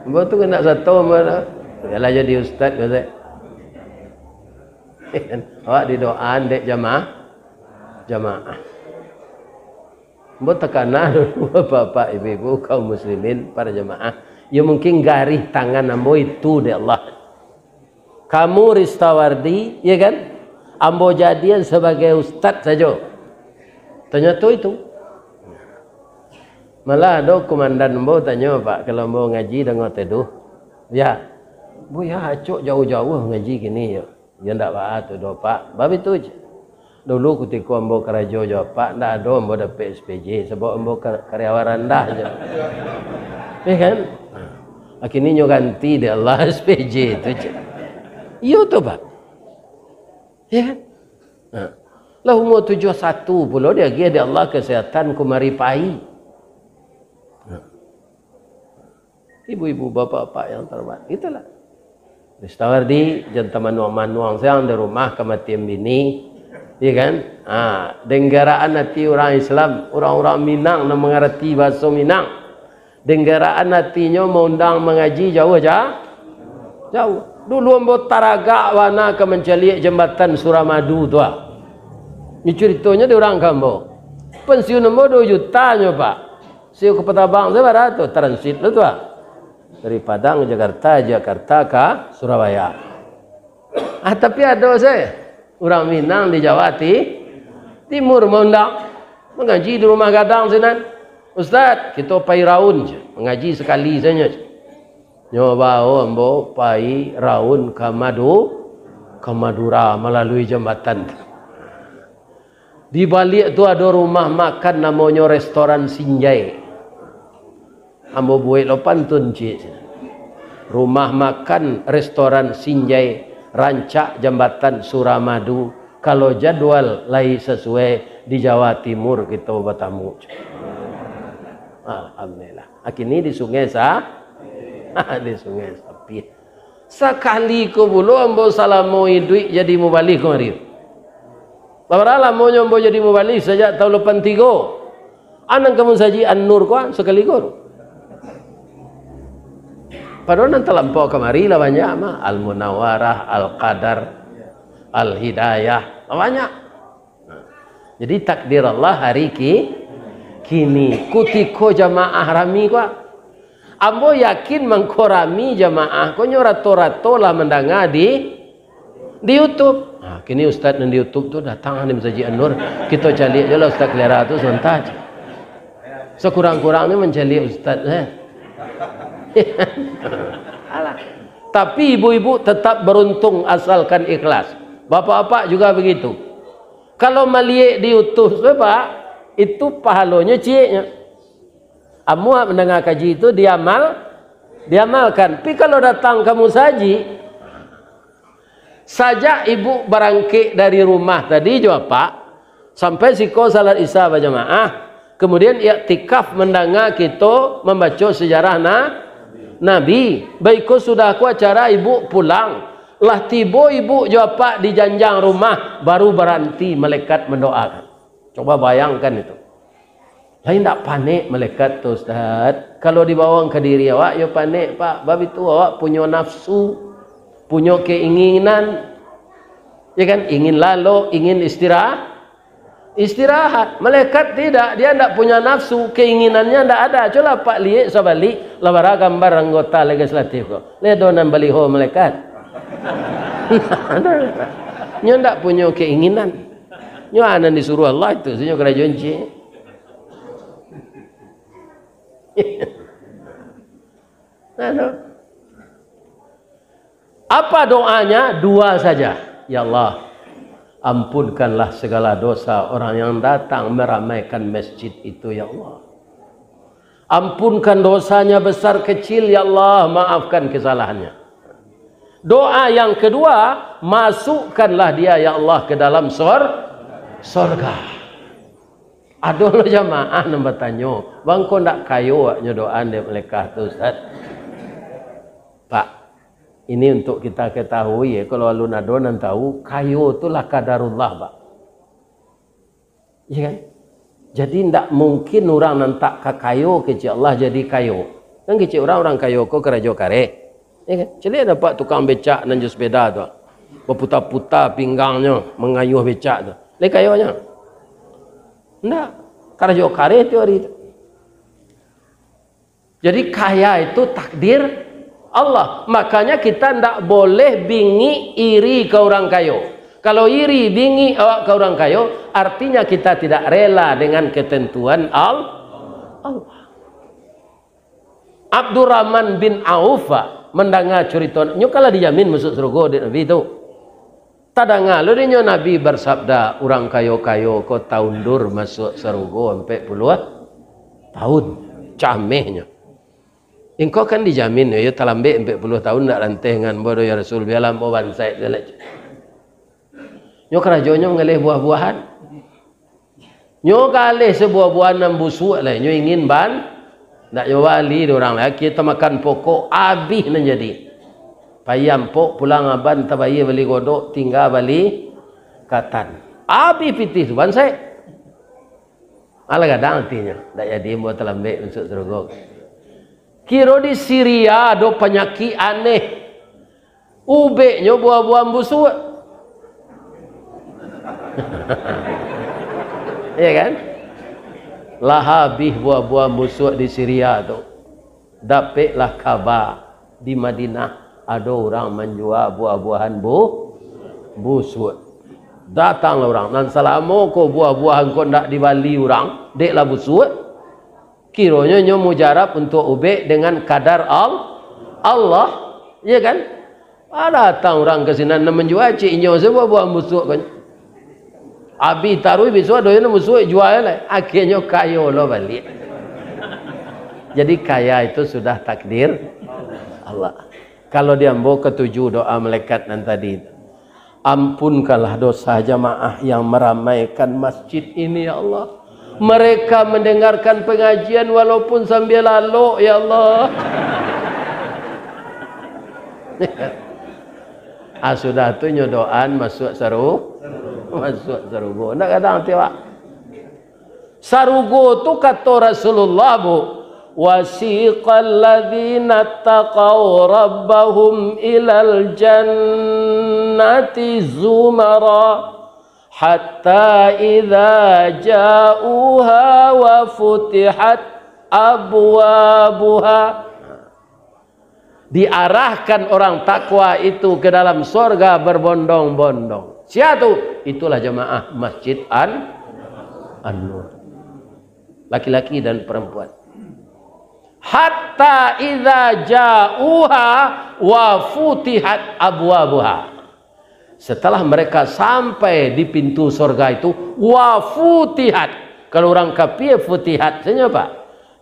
Ambo tu kan ndak sato ambo tu. Yalah jadi ustaz ko sajo. Awak didoaan dek jamaah, jamaah. Ambo takana dulu, bapak, ibu-ibu, kaum muslimin, para jamaah. Ya mungkin garih tangan ambo itu dek Allah. Kamu Ristawardi, ya kan? Ambo jadian sabagai ustaz sajo. Tanyato itu. Malah ado komandan ambo tanyo, Pak, kalau ambo ngaji danga teduh. Ya. Buya, acok jauah-jauah ngaji kini yo. Yo ndak baa tu doh, Pak. Bab itu je. Dulu kutiko ambo karajo jo Apak, ndak ado ambo dapek S P J, sabab ambo ka-, karyawan randah je. Ya kan? Nah, kini nyo ganti dek Allah S P J tu je. Iyo tu, Pak. Ya kan? Nah. Lah umur tujuah satu pulo diagiah dek Allah kesehatan kumari pai. Nah. Ibu-ibu, bapak-bapak yang terhormat, itulah. Ustaz Wardi, jan tamanuang-manuang siang di rumah kamatian bini, iya kan? Ha, denggaraan hati urang Islam, urang-urang Minang nan mangarati bahaso Minang. Denggaraan hatinyo maundang mangaji jauah ja-, jauah. Dulu ambo taragak bana ka mancaliak jambatan Suramadu tu ah. Ni curitonyo di urang ka ambo. Pensiun ambo duo juta nyo, Pak. Siu ka Patabang tu bara tu, transit tu, tu ah. Dari Padang ka Jakarta, Jakarta ka Surabaya. Ah, tapi ado se urang Minang di Jawa Ti-, Timur maundang mangaji di rumah gadang sinan. "Ustaz, kito pai raun je, mangaji sakali sajo." Nyo bao ambo pai raun ka Madu-, ka Madura malalui jambatan tu. Di baliak tu ado rumah makan namonyo Restoran Sinjai. Ambo buek lo pantun ciek. Rumah makan Restoran Sinjai, rancak jambatan Suramadu. Kalau jadwal lai sasuai, di Jawa Timur kito batamu. Alhamdulillah. Kini di Sungai Sa-, di Sungai Sapit. Sakali ko pulo ambo salamo iduik jadi mubalih ko mari. Bara lamonyo ambo jadi mubalih, sajak taun lapan tigo. Anang ka musajik An-Nur ko sakali ko. Padahal nan talampau kamari lah banyak mah. Al-Munawarah, Al-Qadar, Al-Hidayah, lah banyak. Nah, jadi takdir Allah hari ki-, kini, kutiko jamaah rami ko. Ambo yakin mangko rami jamaah ko nyo rato-rato lah mandanga di, di YouTube. Nah, kini ustaz nan di YouTube tu datang di Masajik An-Nur. Kito caliak jo lah Ustaz Kalera tu sabanta. Sakurang-kurangnyo mancaliak ustaz, eh. Alah. Tapi ibu-ibu tetap beruntung asalkan ikhlas. Bapak-bapak juga begitu. Kalau maliek di YouTube tu, Pak, itu pahalonyo cieknyo. Amuah mandanga kaji tu diamal, diamalkan. Tapi kalau datang ka musajik, sajak ibu barangkek dari rumah tadi jo apak, sampai siko salat Isya bajamaah, kemudian iktikaf mandanga kito mambaco sejarah na-, Nabi. Baiko sudah ko acara ibu pulang, lah tibo ibu jo apak di janjang rumah, baru baranti malaikat mandoakan. Coba bayangkan itu. Lai ndak panek malaikat tu, Ustaz? Kalau dibawang ka diri awak, yo panek, Pak. Bab itu awak punyo nafsu, punyo keinginan. Ya kan? Ingin lalok, ingin istirahat. Istirahat. Malaikat tidak, dia ndak punya nafsu, keinginannya ndak ada. Coba Pak liek sabalik, lah bara gambar anggota legislatif ko. Lai ado nan baliho malaikat? Nyo ndak punyo keinginan. Nyo anan disuruh Allah itu, sinyo karajo ciek. Aduh. Apa doanya? Dua saja. Ya Allah, ampunkanlah segala dosa orang yang datang meramaikan masjid itu, ya Allah. Ampunkan dosanya besar kecil, ya Allah, maafkan kesalahannya. Doa yang kedua, masukkanlah dia, ya Allah, ke dalam sor-, sorga. Ado lo jamaah nan batanyo, "Bang, ko ndak kayo awaknyo doa dek malaikat tu, Ustaz?" Pak, ini untuk kita ketahui, ya, kalau alun ado nan tahu, kayo tu lah kadarullah, Pak. Iya kan? Jadi, ndak mungkin urang nan tak ka kayo kecek Allah jadi kayo. Kan kecek urang, urang kayo ko karajo kareh. Iya kan? Caliak dapek tukang becak nan jo sepeda tu. Baputa-puta pinggangnyo, mangayuh becak tu. Lai kayonyo? Ndak. Karajo kareh tiok ari tu. Jadi, kaya itu takdir Allah. Makanya, kita ndak boleh bingik iri ka urang kayo. Kalau iri, bingik awak ka urang kayo, artinya kita tidak rela dengan ketentuan Al-, Allah. Abdurrahman bin Auf, ah, mandanga curito, nyo kan lah dijamin masuak sarugo dek Nabi tu. Tadanga lo dek nyo Nabi bersabda, urang kayo-kayo ko taundur masuak sarugo ampek puluah tahun. Camehnyo. Engkau kan dijamin, yo, talambek ampek puluah tahun ndak ranteh ngan ambo doh, ya Rasul, bialah ambo bansaik sajo. Nyo karajonyo mangaleh buah-buahan. Nyo galeh sabuah-buahan nan busuak lai, nyo ingin ban-, ndak nyo bali dek urang lai, akhia tamakan pokok, abih nan jadi. Pai ampok, pulang aban, tabayia bali godok, tingga bali katan. Abih pitih tu, bansaik. Alah gadang atinyo, ndak jadi ambo talambek masuak sarugo. Kiro di Siria ado panyakik aneh. Ubeknyo buah-buahan busuak. Iya kan? Lah abih buah-buahan busuak di Siria tu. Dapeklah kaba di Madinah, ado urang manjua buah-buahan bu-, busuak. Datanglah urang, nan salamo ko buah-buahan ko ndak dibali urang, dek lah busuak. Kironyo nyo mujarab untuak ubek dengan kadar Al-, Allah, iya kan? Ah, datang urang ka sinan, nan manjua cek inyo sabuah buah busuak kan. Abih taruih, bisuak ado nan busuak, jua lai. Akhianyo kayo lo baliak. Jadi kaya itu sudah takdir Allah. Kalau di ambo katuju doa malaikat nan tadi. Ampunkanlah dosa jamaah yang meramaikan masjid ini, ya Allah. Mereka mendengarkan pengajian walaupun sambil lalok, ya Allah. Ah, sudah tu nyo doaan masuak saru-, masuak sarugo. Ndak gadang ati awak. Sarugo tu kato Rasulullah, Bu, "Wasiqal ladzina taqaw rabbahum ilal jannati zumara, hatta idza ja'uha wa futihat abwabuha." Diarahkan orang takwa itu ke dalam sorga berbondong-bondong. Sia tu? Itulah jamaah Masjid An-, An-Nur. Laki-laki dan perempuan. Hatta idza ja'uha wa futihat abwabuha. Setelah mereka sampai di pintu sorga itu, wa futihat. Kalau urang kapia futihat sajo, Pak.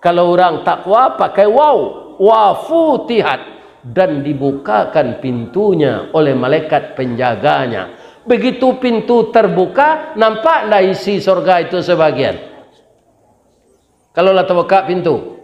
Kalau urang takwa pakai waw, wa futihat, dan dibukakan pintunya oleh malaikat penjaganya. Begitu pintu terbuka, nampak ndak isi sorga itu sebagian? Kalau lah tabukak pintu,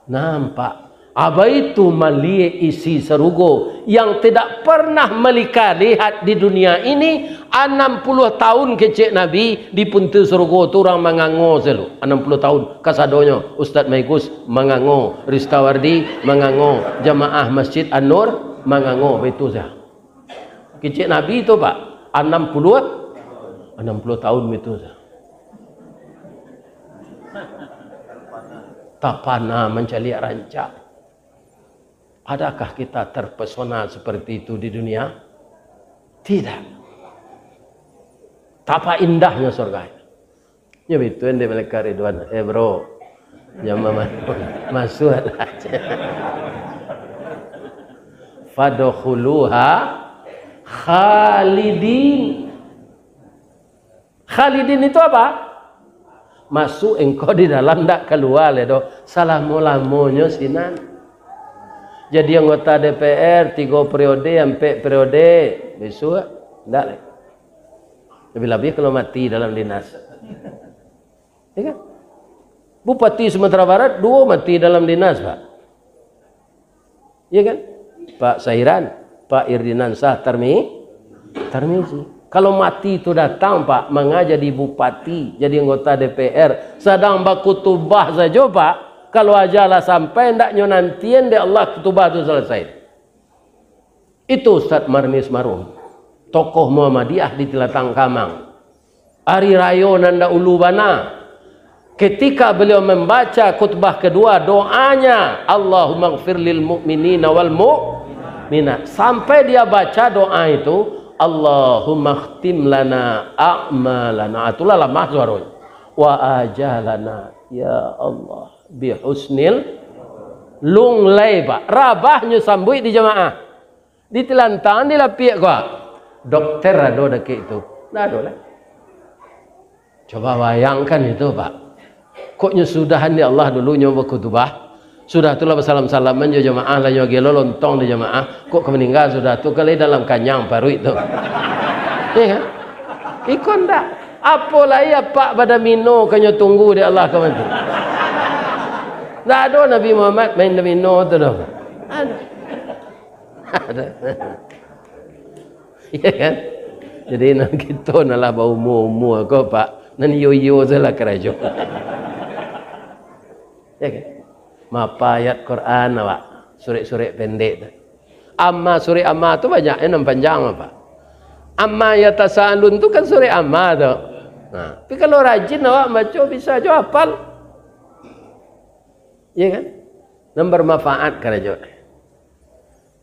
nampak. Abaitu maliek isi sarugo yang tidak pernah malika lihat di dunia ini. Anam puluah tahun kecek Nabi di pintu sarugo tu urang mangango selu. Anam puluah tahun kasadonyo, Ustaz Maigus mangango, Ristawardi mangango, jamaah Masjid An-Nur mangango, baitu sajo. Kecek Nabi tu, Pak, anam puluah, anam puluah tahun itu. Tapana mancaliak rancak. Adakah kita terpesona seperti itu di dunia? Tidak. Tapa indahnya surga itu. Nyo baitu dek malaikat Ridwan, "Eh, bro, jan ma-, masuaklah." "Fadkhuluha khalidin." Khalidin itu apa? Masuk engkau di dalam, ndak kalua lai doh, salamo-lamonyo sinan. Jadi anggota D P R tigo periode, ampek periode, bisuak ndak lai. Labiah-labiah kalau mati dalam dinas. Ya kan? Bupati Sumatera Barat, duo mati dalam dinas, Pak. Ya kan? Pak Sairan, Pak Irdinansyah Tarmi-, Tarmizi. Kalau mati tu datang, Pak, manga jadi bupati, jadi anggota D P R, sadang bakutubah sajo, Pak, kalau aja lah sampai, ndak nyo nantian dek Allah kutubah tu salasai. Itu Ustaz Marnis Marum, tokoh Muhammadiyah di Tilatang Kamang. Ari rayo nan dahulu bana, ketika beliau membaca khutbah kedua, doanya, "Allahummaghfir lil mu'minina wal mu'minat." Sampai dia baca doa itu, Allahumma khtim lana a'malana. Ah, itulah lamah suaronyo. Wa ajalana, ya Allah, bihusnil, lunglai, Pak. Rabahnyo sambuik di jamaah. Di tilantang, di lapiak ko. Dokter ado dakek tu? Ndak ado lai. Coba bayangkan itu, Pak. Kok nyo sudahan di Allah dulu nyo bakutubah, sudah tu lah basalam-salaman jo jamaah, lah nyo gelo lontong di jamaah, kok ka maningga sudah tu, ka lai dalam kanyang paruik tu. Iya kan? Iko ndak. Apo lai apak badomino ka nyo tunggu di Allah ka mati. Ndak ado Nabi Muhammad main domino tu doh. Ado. Ado. Iya kan? Jadi, nan kito nan lah baumua-umua ko, Pak, nan iyo-iyo sajolah karajo. Iya kan? Mahapa ayat Quran awak, surek-surek pendek tu. Amma, surek Amma tu banyak, eh, nan panjang, Pak. Amma yatasaalun tu kan surek Amma tu. Nah, tapi kalau rajin awak baco, bisa jo hafal. Iya kan? Nan bermanfaat karajo.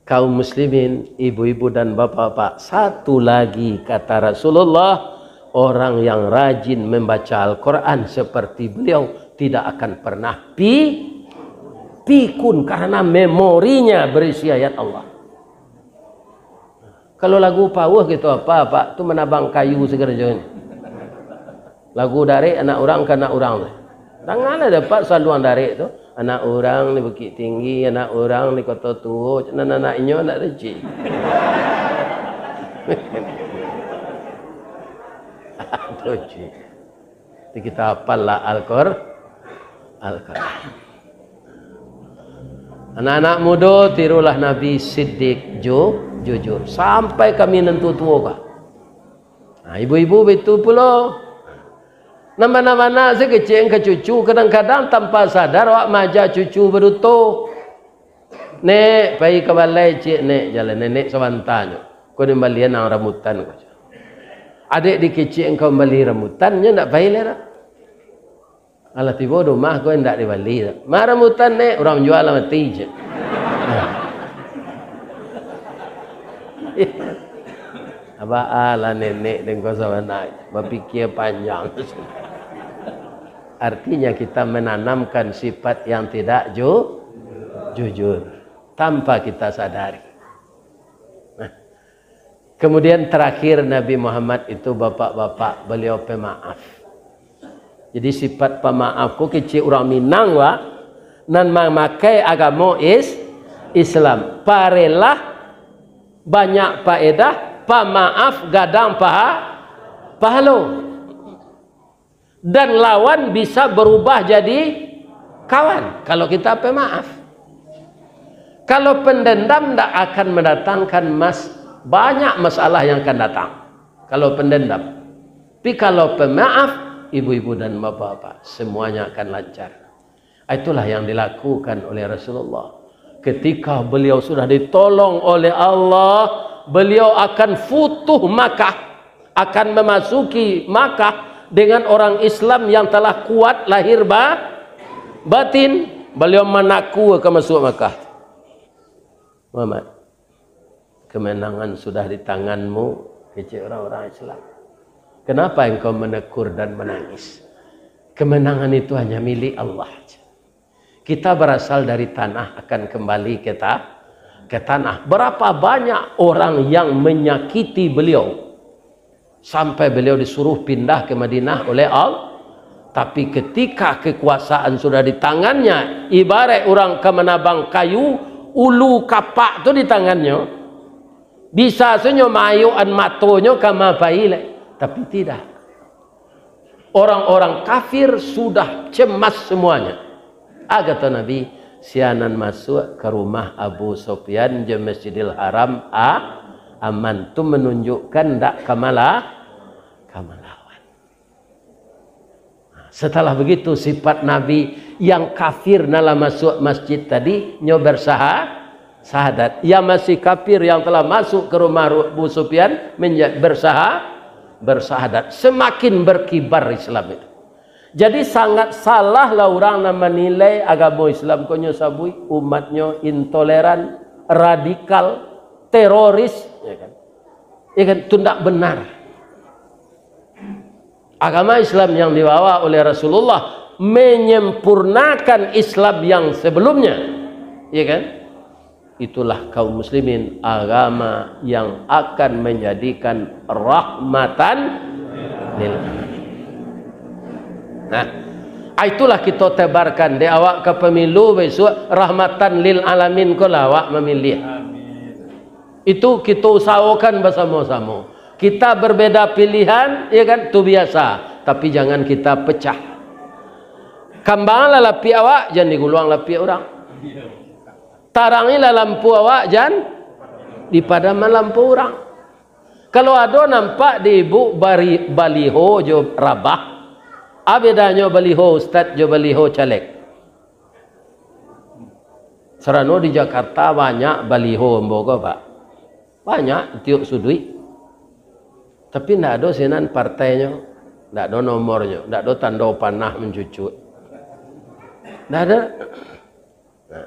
Kaum muslimin, ibu-ibu dan bapak-bapak, satu lagi kata Rasulullah, orang yang rajin membaca Al-Quran seperti beliau tidak akan pernah pi-, pikun karena memorinya berisi ayat Allah. Kalau lagu pauh gitu apa, Pak, tu manabang kayu sagalo nyo. Lagu darek anak urang ka anak urang tu. Dangalah dapek saluang darek tu. Anak urang di Bukik Tinggi, anak urang di Koto Tuo, nan anak inyo ndak ado, cik. Aduh, cik. Jadi kita hafallah Al-Qur-, Al-Quran. Anak-anak mudo, tirulah Nabi Siddiq, ju-, jujur. Sampai kami nan tuo-tuo ka. Nah, ibu-ibu baitu pulo. Nan bana-bana si kecek ka cucu, kadang-kadang tanpa sadar awak maaja cucu baduto. "Nek, pai ka balai ciek, Nek." Jalan nenek sabanta nyo. Ko dibalian ang rambutan ko. Adek dikecek engkau bali rambutan, nyo ndak pai lai dah. Alah tibo di rumah ko indak dibali dah. "Ma rambutan, Nek?" "Urang manjua lah mati," cek. Abah alah nenek dengko sabana, bapikia panjang. Artinya kita menanamkan sifat yang tidak ju-, jujur tanpa kita sadari. Nah, kemudian terakhir Nabi Muhammad itu bapak-bapak, beliau pemaaf. Jadi sifat pamaaf ko kecek urang Minang, Pak, nan mamakai agamo is-, Islam. Parelah banyak paedah, pamaaf gadang paha-, pahalo. Dan lawan bisa berubah jadi kawan kalau kita pemaaf. Kalau pendendam ndak akan mendatangkan mas-, banyak masalah yang akan datang. Kalau pendendam. Tapi kalau pemaaf, ibu-ibu dan bapak-bapak, semuanya akan lancar. Itulah yang dilakukan oleh Rasulullah. Ketika beliau sudah ditolong oleh Allah, beliau akan futuh Makkah, akan memasuki Makkah dengan orang Islam yang telah kuat lahir ba-, batin. Beliau manaku ka masuak Makkah. "Muhammad, kemenangan sudah di tanganmu," kecek orang-orang Islam. "Kenapa engkau menekur dan menangis? Kemenangan itu hanya milik Allah. Kita berasal dari tanah, akan kembali ke ta-, ke tanah." Berapa banyak orang yang menyakiti beliau, sampai beliau disuruh pindah ke Madinah oleh Allah. Tapi ketika kekuasaan sudah di tangannya, ibarat urang ka manabang kayu, ulu kapak tu di tangannyo, bisa sajo maayukan matonyo ka ma pai lai. Tapi tidak. Orang-orang kafir sudah cemas semuanya. Ah, kato Nabi, "Sia nan masuak ka rumah Abu Sufyan jo Masjidil Haram a-, aman." Tu menunjukkan ndak ka mala-, ka malawan. Setelah begitu, sifat Nabi, yang kafir nan lah masuak masjid tadi, nyo bersaha-, sahadat. Yang masih kafir yang telah masuk ke rumah Ru-, Abu Sufyan, menja-, bersaha-, bersahadat. Semakin berkibar Islam itu. Jadi, sangat salah lah urang nan manilai agamo Islam ko nyo sabuik umatnyo intoleran, radikal, teroris, ya kan? Ya kan? Itu ndak benar. Agama Islam yang dibawa oleh Rasulullah menyempurnakan Islam yang sebelumnya. Ya kan? Itulah kaum muslimin, agama yang akan menjadikan rahmatan lil alamin. Nah, itulah kita tebarkan di awak ka pemilu besok, rahmatan lil alamin ko lah awak memilih. Itu kita usahakan bersama-sama. Kita berbeda pilihan, ya kan, tu biasa. Tapi jangan kita pecah. Kambang lah lapiak awak, jangan diguluang lapiak orang. Tarangilah lampu awak, jan dipadaman lampu urang. Kalau ado nampak di ibu bari-, baliho jo rabah, a bedanyo baliho ustad jo baliho caleg? Sarano di Jakarta banyak baliho ambo ko, Pak. Banyak tiok suduik. Tapi ndak ado sinan partainyo, ndak ado nomornyo, ndak ado tando panah mancucuk. Ndak ado. Nah.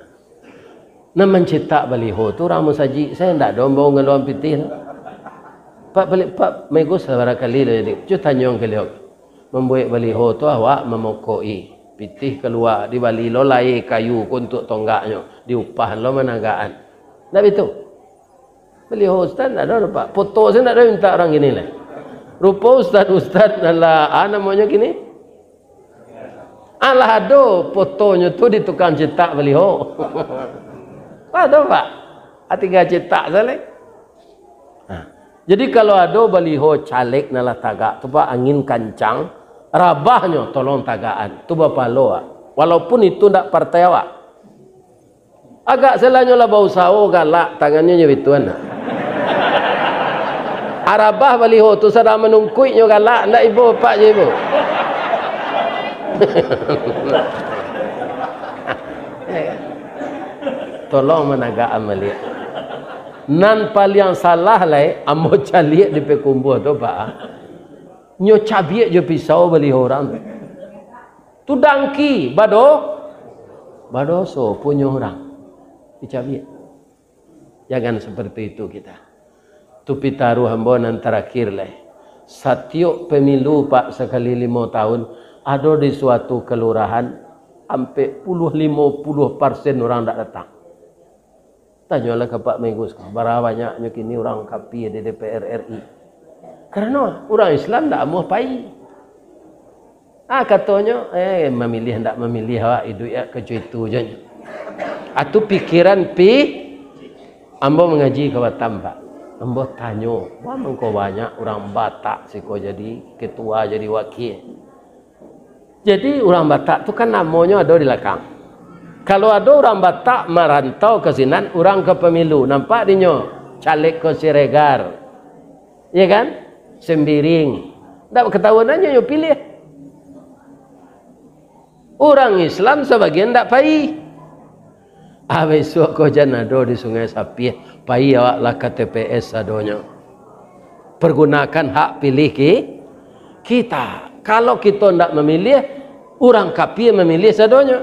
Nan mancitak baliho tu urang musajik, sajo ndak ado ambo ngaluan pitih tu. Pak balik, Pak Megus sabaraha kali lah jadi. Cubo tanyo ka baliau. Mambuek baliho tu awak mamokok-i. Pitih kalua, dibali lo lai kayu ko untuak tonggaknyo, diupah lo managakan. Ndak bitu? Baliho ustad ndak ado, Pak. Foto sajo ndak ado mintak urang kini lai. Rupo ustad-ustad alah, a namonyo kini? Alah ado fotonyo tu di tukang cetak baliho. Ado, Pak. A tingga cetak sajo lai. Nah, jadi kalau ado baliho caleg nan lah tagak tu, Pak, angin kancang, rabahnyo tolong tagakan. Tu bapahalo, Pak. Walaupun itu ndak partai awak. Agak salanyo lah bausaho galak tangannyo nyo bituan. Arabah baliho tu sadang manungkuiknyo galak, ndak ibo, Pak, jo ibo. Tolong managakan baliak. Nan paliang salah lai, ambo caliak di Payakumbuah tu, Pak. Nyo cabiak jo pisau baliho urang tu. Tu dangki, bado-, badoso punyo urang. Dicabiak. Jangan seperti itu kita. Tu pitaruah ambo nan tarakhir lai. Satiok pemilu, Pak, sakali limo tahun, ado di suatu kalurahan, ampek puluah limo puluah persen urang ndak datang. Tanyolah ka Pak Megus ko, bara banyaknyo kini urang kapia di D P R R I. Karano urang Islam ndak amuah pai. Ah, katonyo, eh, mamiliah ndak mamiliah awak, iduik awak kaco itu jo nyo. Atu pikiran pi, ambo mangaji ka Batam, Pak. Ambo tanyo, "Baa mangko banyak urang Batak siko jadi ketua, jadi wakia?" Jadi, urang Batak tu kan namonyo ado di lakang. Kalau ado urang Batak marantau ka sinan, urang ka pamilu, nampak dinyo caleg ko Siregar. Iya kan? Sembiring. Ndak katahuan nyo, nyo piliah. Urang Islam sabagian ndak pai. Ah, bisuak ko jan ado di Sungai Sapiah, pai awak lah ka T P S sadonyo. Pergunakan hak pilih ki-, kita. Kalau kito ndak mamiliah, urang kapia mamiliah sadonyo.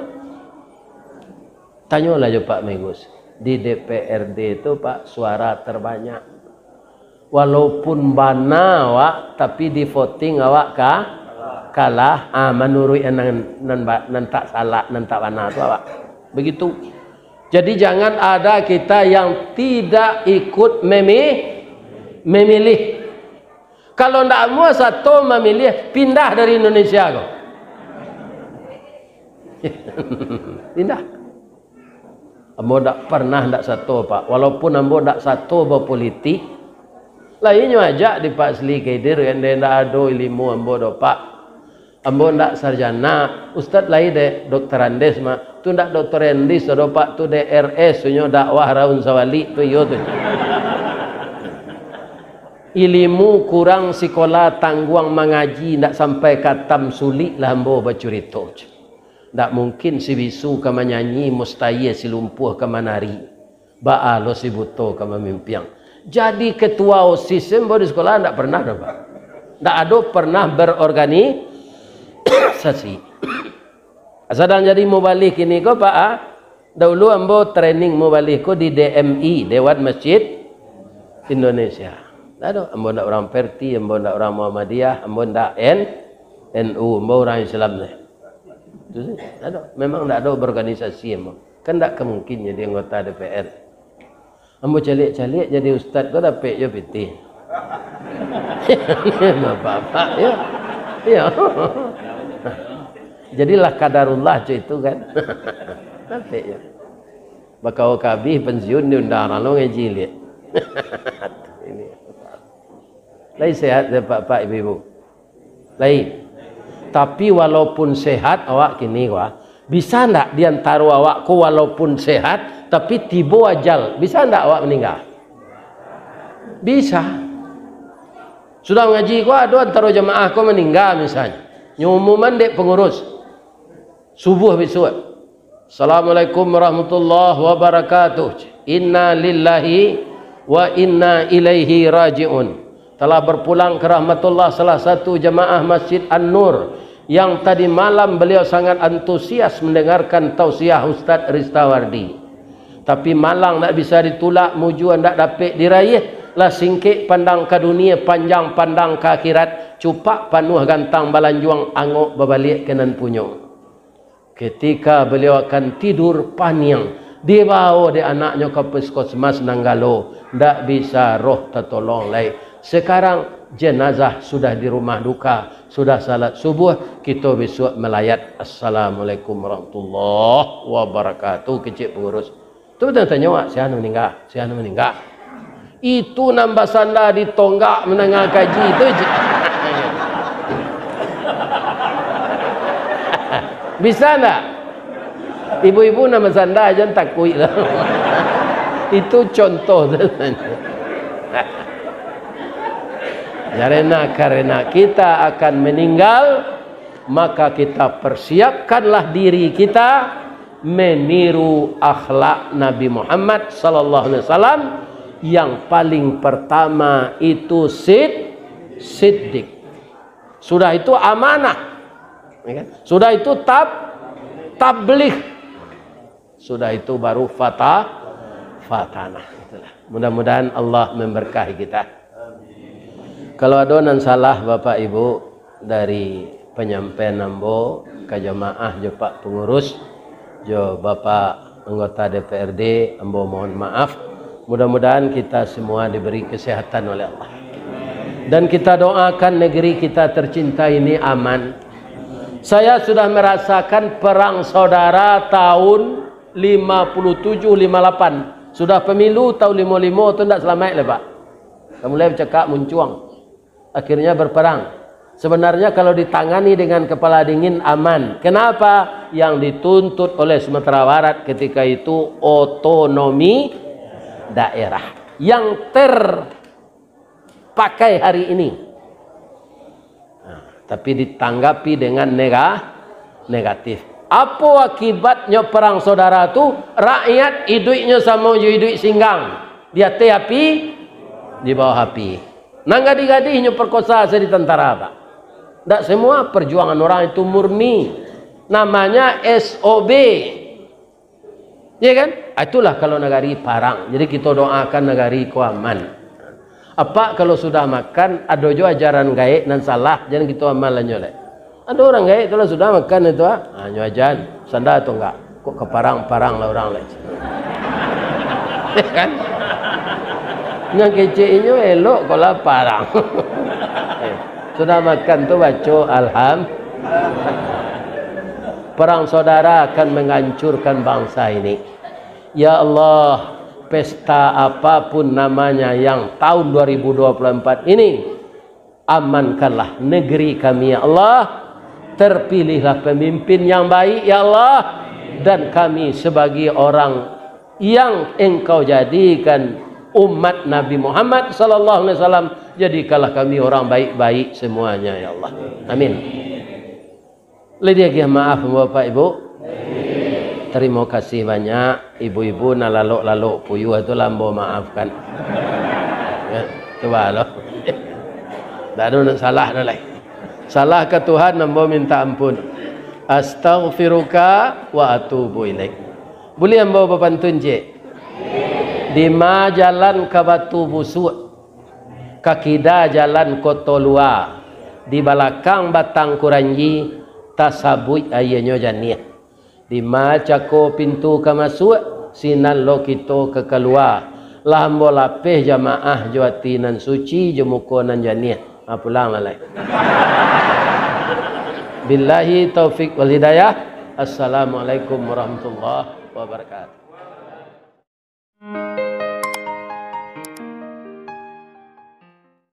Tanyolah jo Pak Megus, di D P R D tu, Pak, suara terbanyak. Walaupun bana awak, tapi di voting awak ka-, kalah. Ah, manuruik nan, nan ba-, nan tak salah, nan tak bana tu awak. Begitu. Jadi, jangan ada kita yang tidak ikut memi-, memilih. Kalau ndak amuah sato mamiliah, pindah dari Indonesia ko. Pindah. Ambo ndak pernah ndak sato, Pak. Walaupun ambo ndak sato bapolitik, lah inyo ajak di Pak Sli Kaidir, kan, ndak ado ilimu ambo doh, Pak. Ambo ndak sarjana, Ustaz lai dek doktorandus mah. Tu ndak doktorandus doh, Pak, tu D R S, tu nyo dakwah raun sawalik tu, iyo tu. Ilimu kurang sikola tangguang mangaji, ndak sampai katam sulik lah ambo bacurito. Ndak mungkin si bisu ka manyanyi, mustahil si lumpuah ka manari. Baa lo si buto ka mamimpiang. Jadi ketua OSIS ambo di sikola ndak pernah doh, Pak. Ndak ado pernah berorganisasi. Sadang jadi mubalih kini ko, Pak, ah. Dahulu ambo training mubalih ko di D M I, Dewan Masjid Indonesia. Ndak ado, ambo ndak urang Perti, ambo ndak urang Muhammadiyah, ambo ndak N-, N U, ambo urang Islam se. Itu se, ndak ado. Memang ndak ado berorganisasi ambo. Kan ndak ka mungkin jadi anggota D P R. Ambo caliak-caliak jadi ustaz ko dapek jo pitih. Bapak-bapak, yo. Yo. Jadilah kadarullah cak itu kan. Dapek yo. Bakawa kabih pensiun diundang urang lo ngaji liak. Ini. Lai sehat, Pak-pak, Ibu-ibu? Lai. Tapi walaupun sehat awak kini, wah, bisa ndak di antaro awak ko walaupun sehat, tapi tibo ajal, bisa ndak awak maningga? Bisa. Sudah ngaji ko, ado antaro jamaah ko maningga misalnyo. Nyo umuman dek pangurus. Subuah bisuak. "Assalamualaikum warahmatullahi wabarakatuh." "Inna lillahi wa inna ilaihi raji'un." Telah berpulang ke rahmatullah salah satu jamaah Masjid An-Nur, yang tadi malam beliau sangat antusias mendengarkan tausiah Ustaz Ristawardi. Tapi malang ndak bisa ditulak, mujua ndak dapek diraih, lah singkek pandang ka dunia, panjang pandang ka akhirat, cupak panuah gantang balanjuang, angok babaliak ka nan punyo. Ketika beliau akan tidur paniang, dibawo dek anaknyo ka puskesmas Nanggalo, ndak bisa roh tatolong lai. Sekarang jenazah sudah di rumah duka, sudah salat subuh, kito bisuak malayat, "Assalamualaikum warahmatullahi wabarakatuh," kecek pangurus. Tu batanyo-tanyo awak, "Sia nan maningga, sia nan maningga." Itu nan basanda di tonggak mandanga kaji tu je. Bisa ndak? Ibu-ibu nan basanda jan takuik lah. Itu contoh tu. Karena, karena kita akan meninggal, maka kita persiapkanlah diri kita meniru akhlak Nabi Muhammad sallallahu alaihi wasallam. Yang paling pertama itu sid-, siddiq. Sudah itu amanah. Ya kan? Sudah itu tab-, tabligh. Sudah itu baru fata-, fatanah. Itulah. Mudah-mudahan Allah memberkahi kita. Kalau ado nan salah, Bapak Ibu, dari panyampaian ambo ka jamaah jo Pak Pangurus, jo Bapak anggota D P R D, ambo mohon maaf. Mudah-mudahan kita semua diberi kesehatan oleh Allah. Dan kita doakan negeri kita tercinta ini aman. Saya sudah merasakan perang saudara tahun lima puluh tujuh, lima lapan. Sudah pemilu tahun lima lima tu ndak salamaik lai, Pak. Ka mulai bacakak muncuang. Akhirnya berperang. Sebenarnya kalau ditangani dengan kepala dingin aman. Kenapa? Yang dituntut oleh Sumatera Barat ketika itu otonomi daerah. Yang ter- pakai hari ini. Nah, tapi ditanggapi dengan nega-, negatif. Apo akibatnyo perang saudara tu? Rakyat iduiknyo samo jo iduik singgang, di ateh api, di bawah api. Nan gadih-gadih nyo perkosa sadi tantara, Pak. Ndak semua perjuangan orang itu murni. Namanya S O B. Iya kan? Ah, itulah kalau nagari parang. Jadi, kito doakan nagari ko aman. Apak kalau sudah makan, ado jo ajaran gaek nan salah, jan kito amalannyo lai. Ado urang gaek tu lah sudah makan itu, ah. Ah, nyo ajan, sanda tu enggak. Kok ka parang-parang lah urang lai. Iya kan? Nan kecek inyo elok ko lah parang. Sudah makan tu baco alham-, Perang saudara akan menghancurkan bangsa ini. Ya Allah, pesta apapun namanya yang tahun dua ribu dua puluh empat ini, amankanlah negeri kami, ya Allah. Terpilihlah pemimpin yang baik, ya Allah. Dan kami sebagai orang yang Engkau jadikan umat Nabi Muhammad sallallahu alaihi wasallam, jadikanlah kami orang baik-baik semuanya, ya Allah. Amin. Lai diagiah maaf, Bapak Ibu? Tarimo kasih banyak. Ibu-ibu nan lalok-lalok puyuah tu lah ambo maafkan. Ya, tu baa lo. Ndak ado nan salah doh lai. Salah ka Tuhan, ambo minta ampun. Astaghfiruka wa atubu ilaik. Buliah ambo bapantun ciek? Dima jalan ka Batu Busuak? Ka kida jalan Koto Lua, di balakang batang kuranji, tasabuik aianyo janiah. Dima cako pintu ka masuak, sinan lo kito ka kalua. Lah ambo lapeh jamaah jo ati nan suci, jo muko nan janiah. Ha, pulang lah lai. Billahi taufik wal hidayah. Assalamualaikum warahmatullahi wabarakatuh.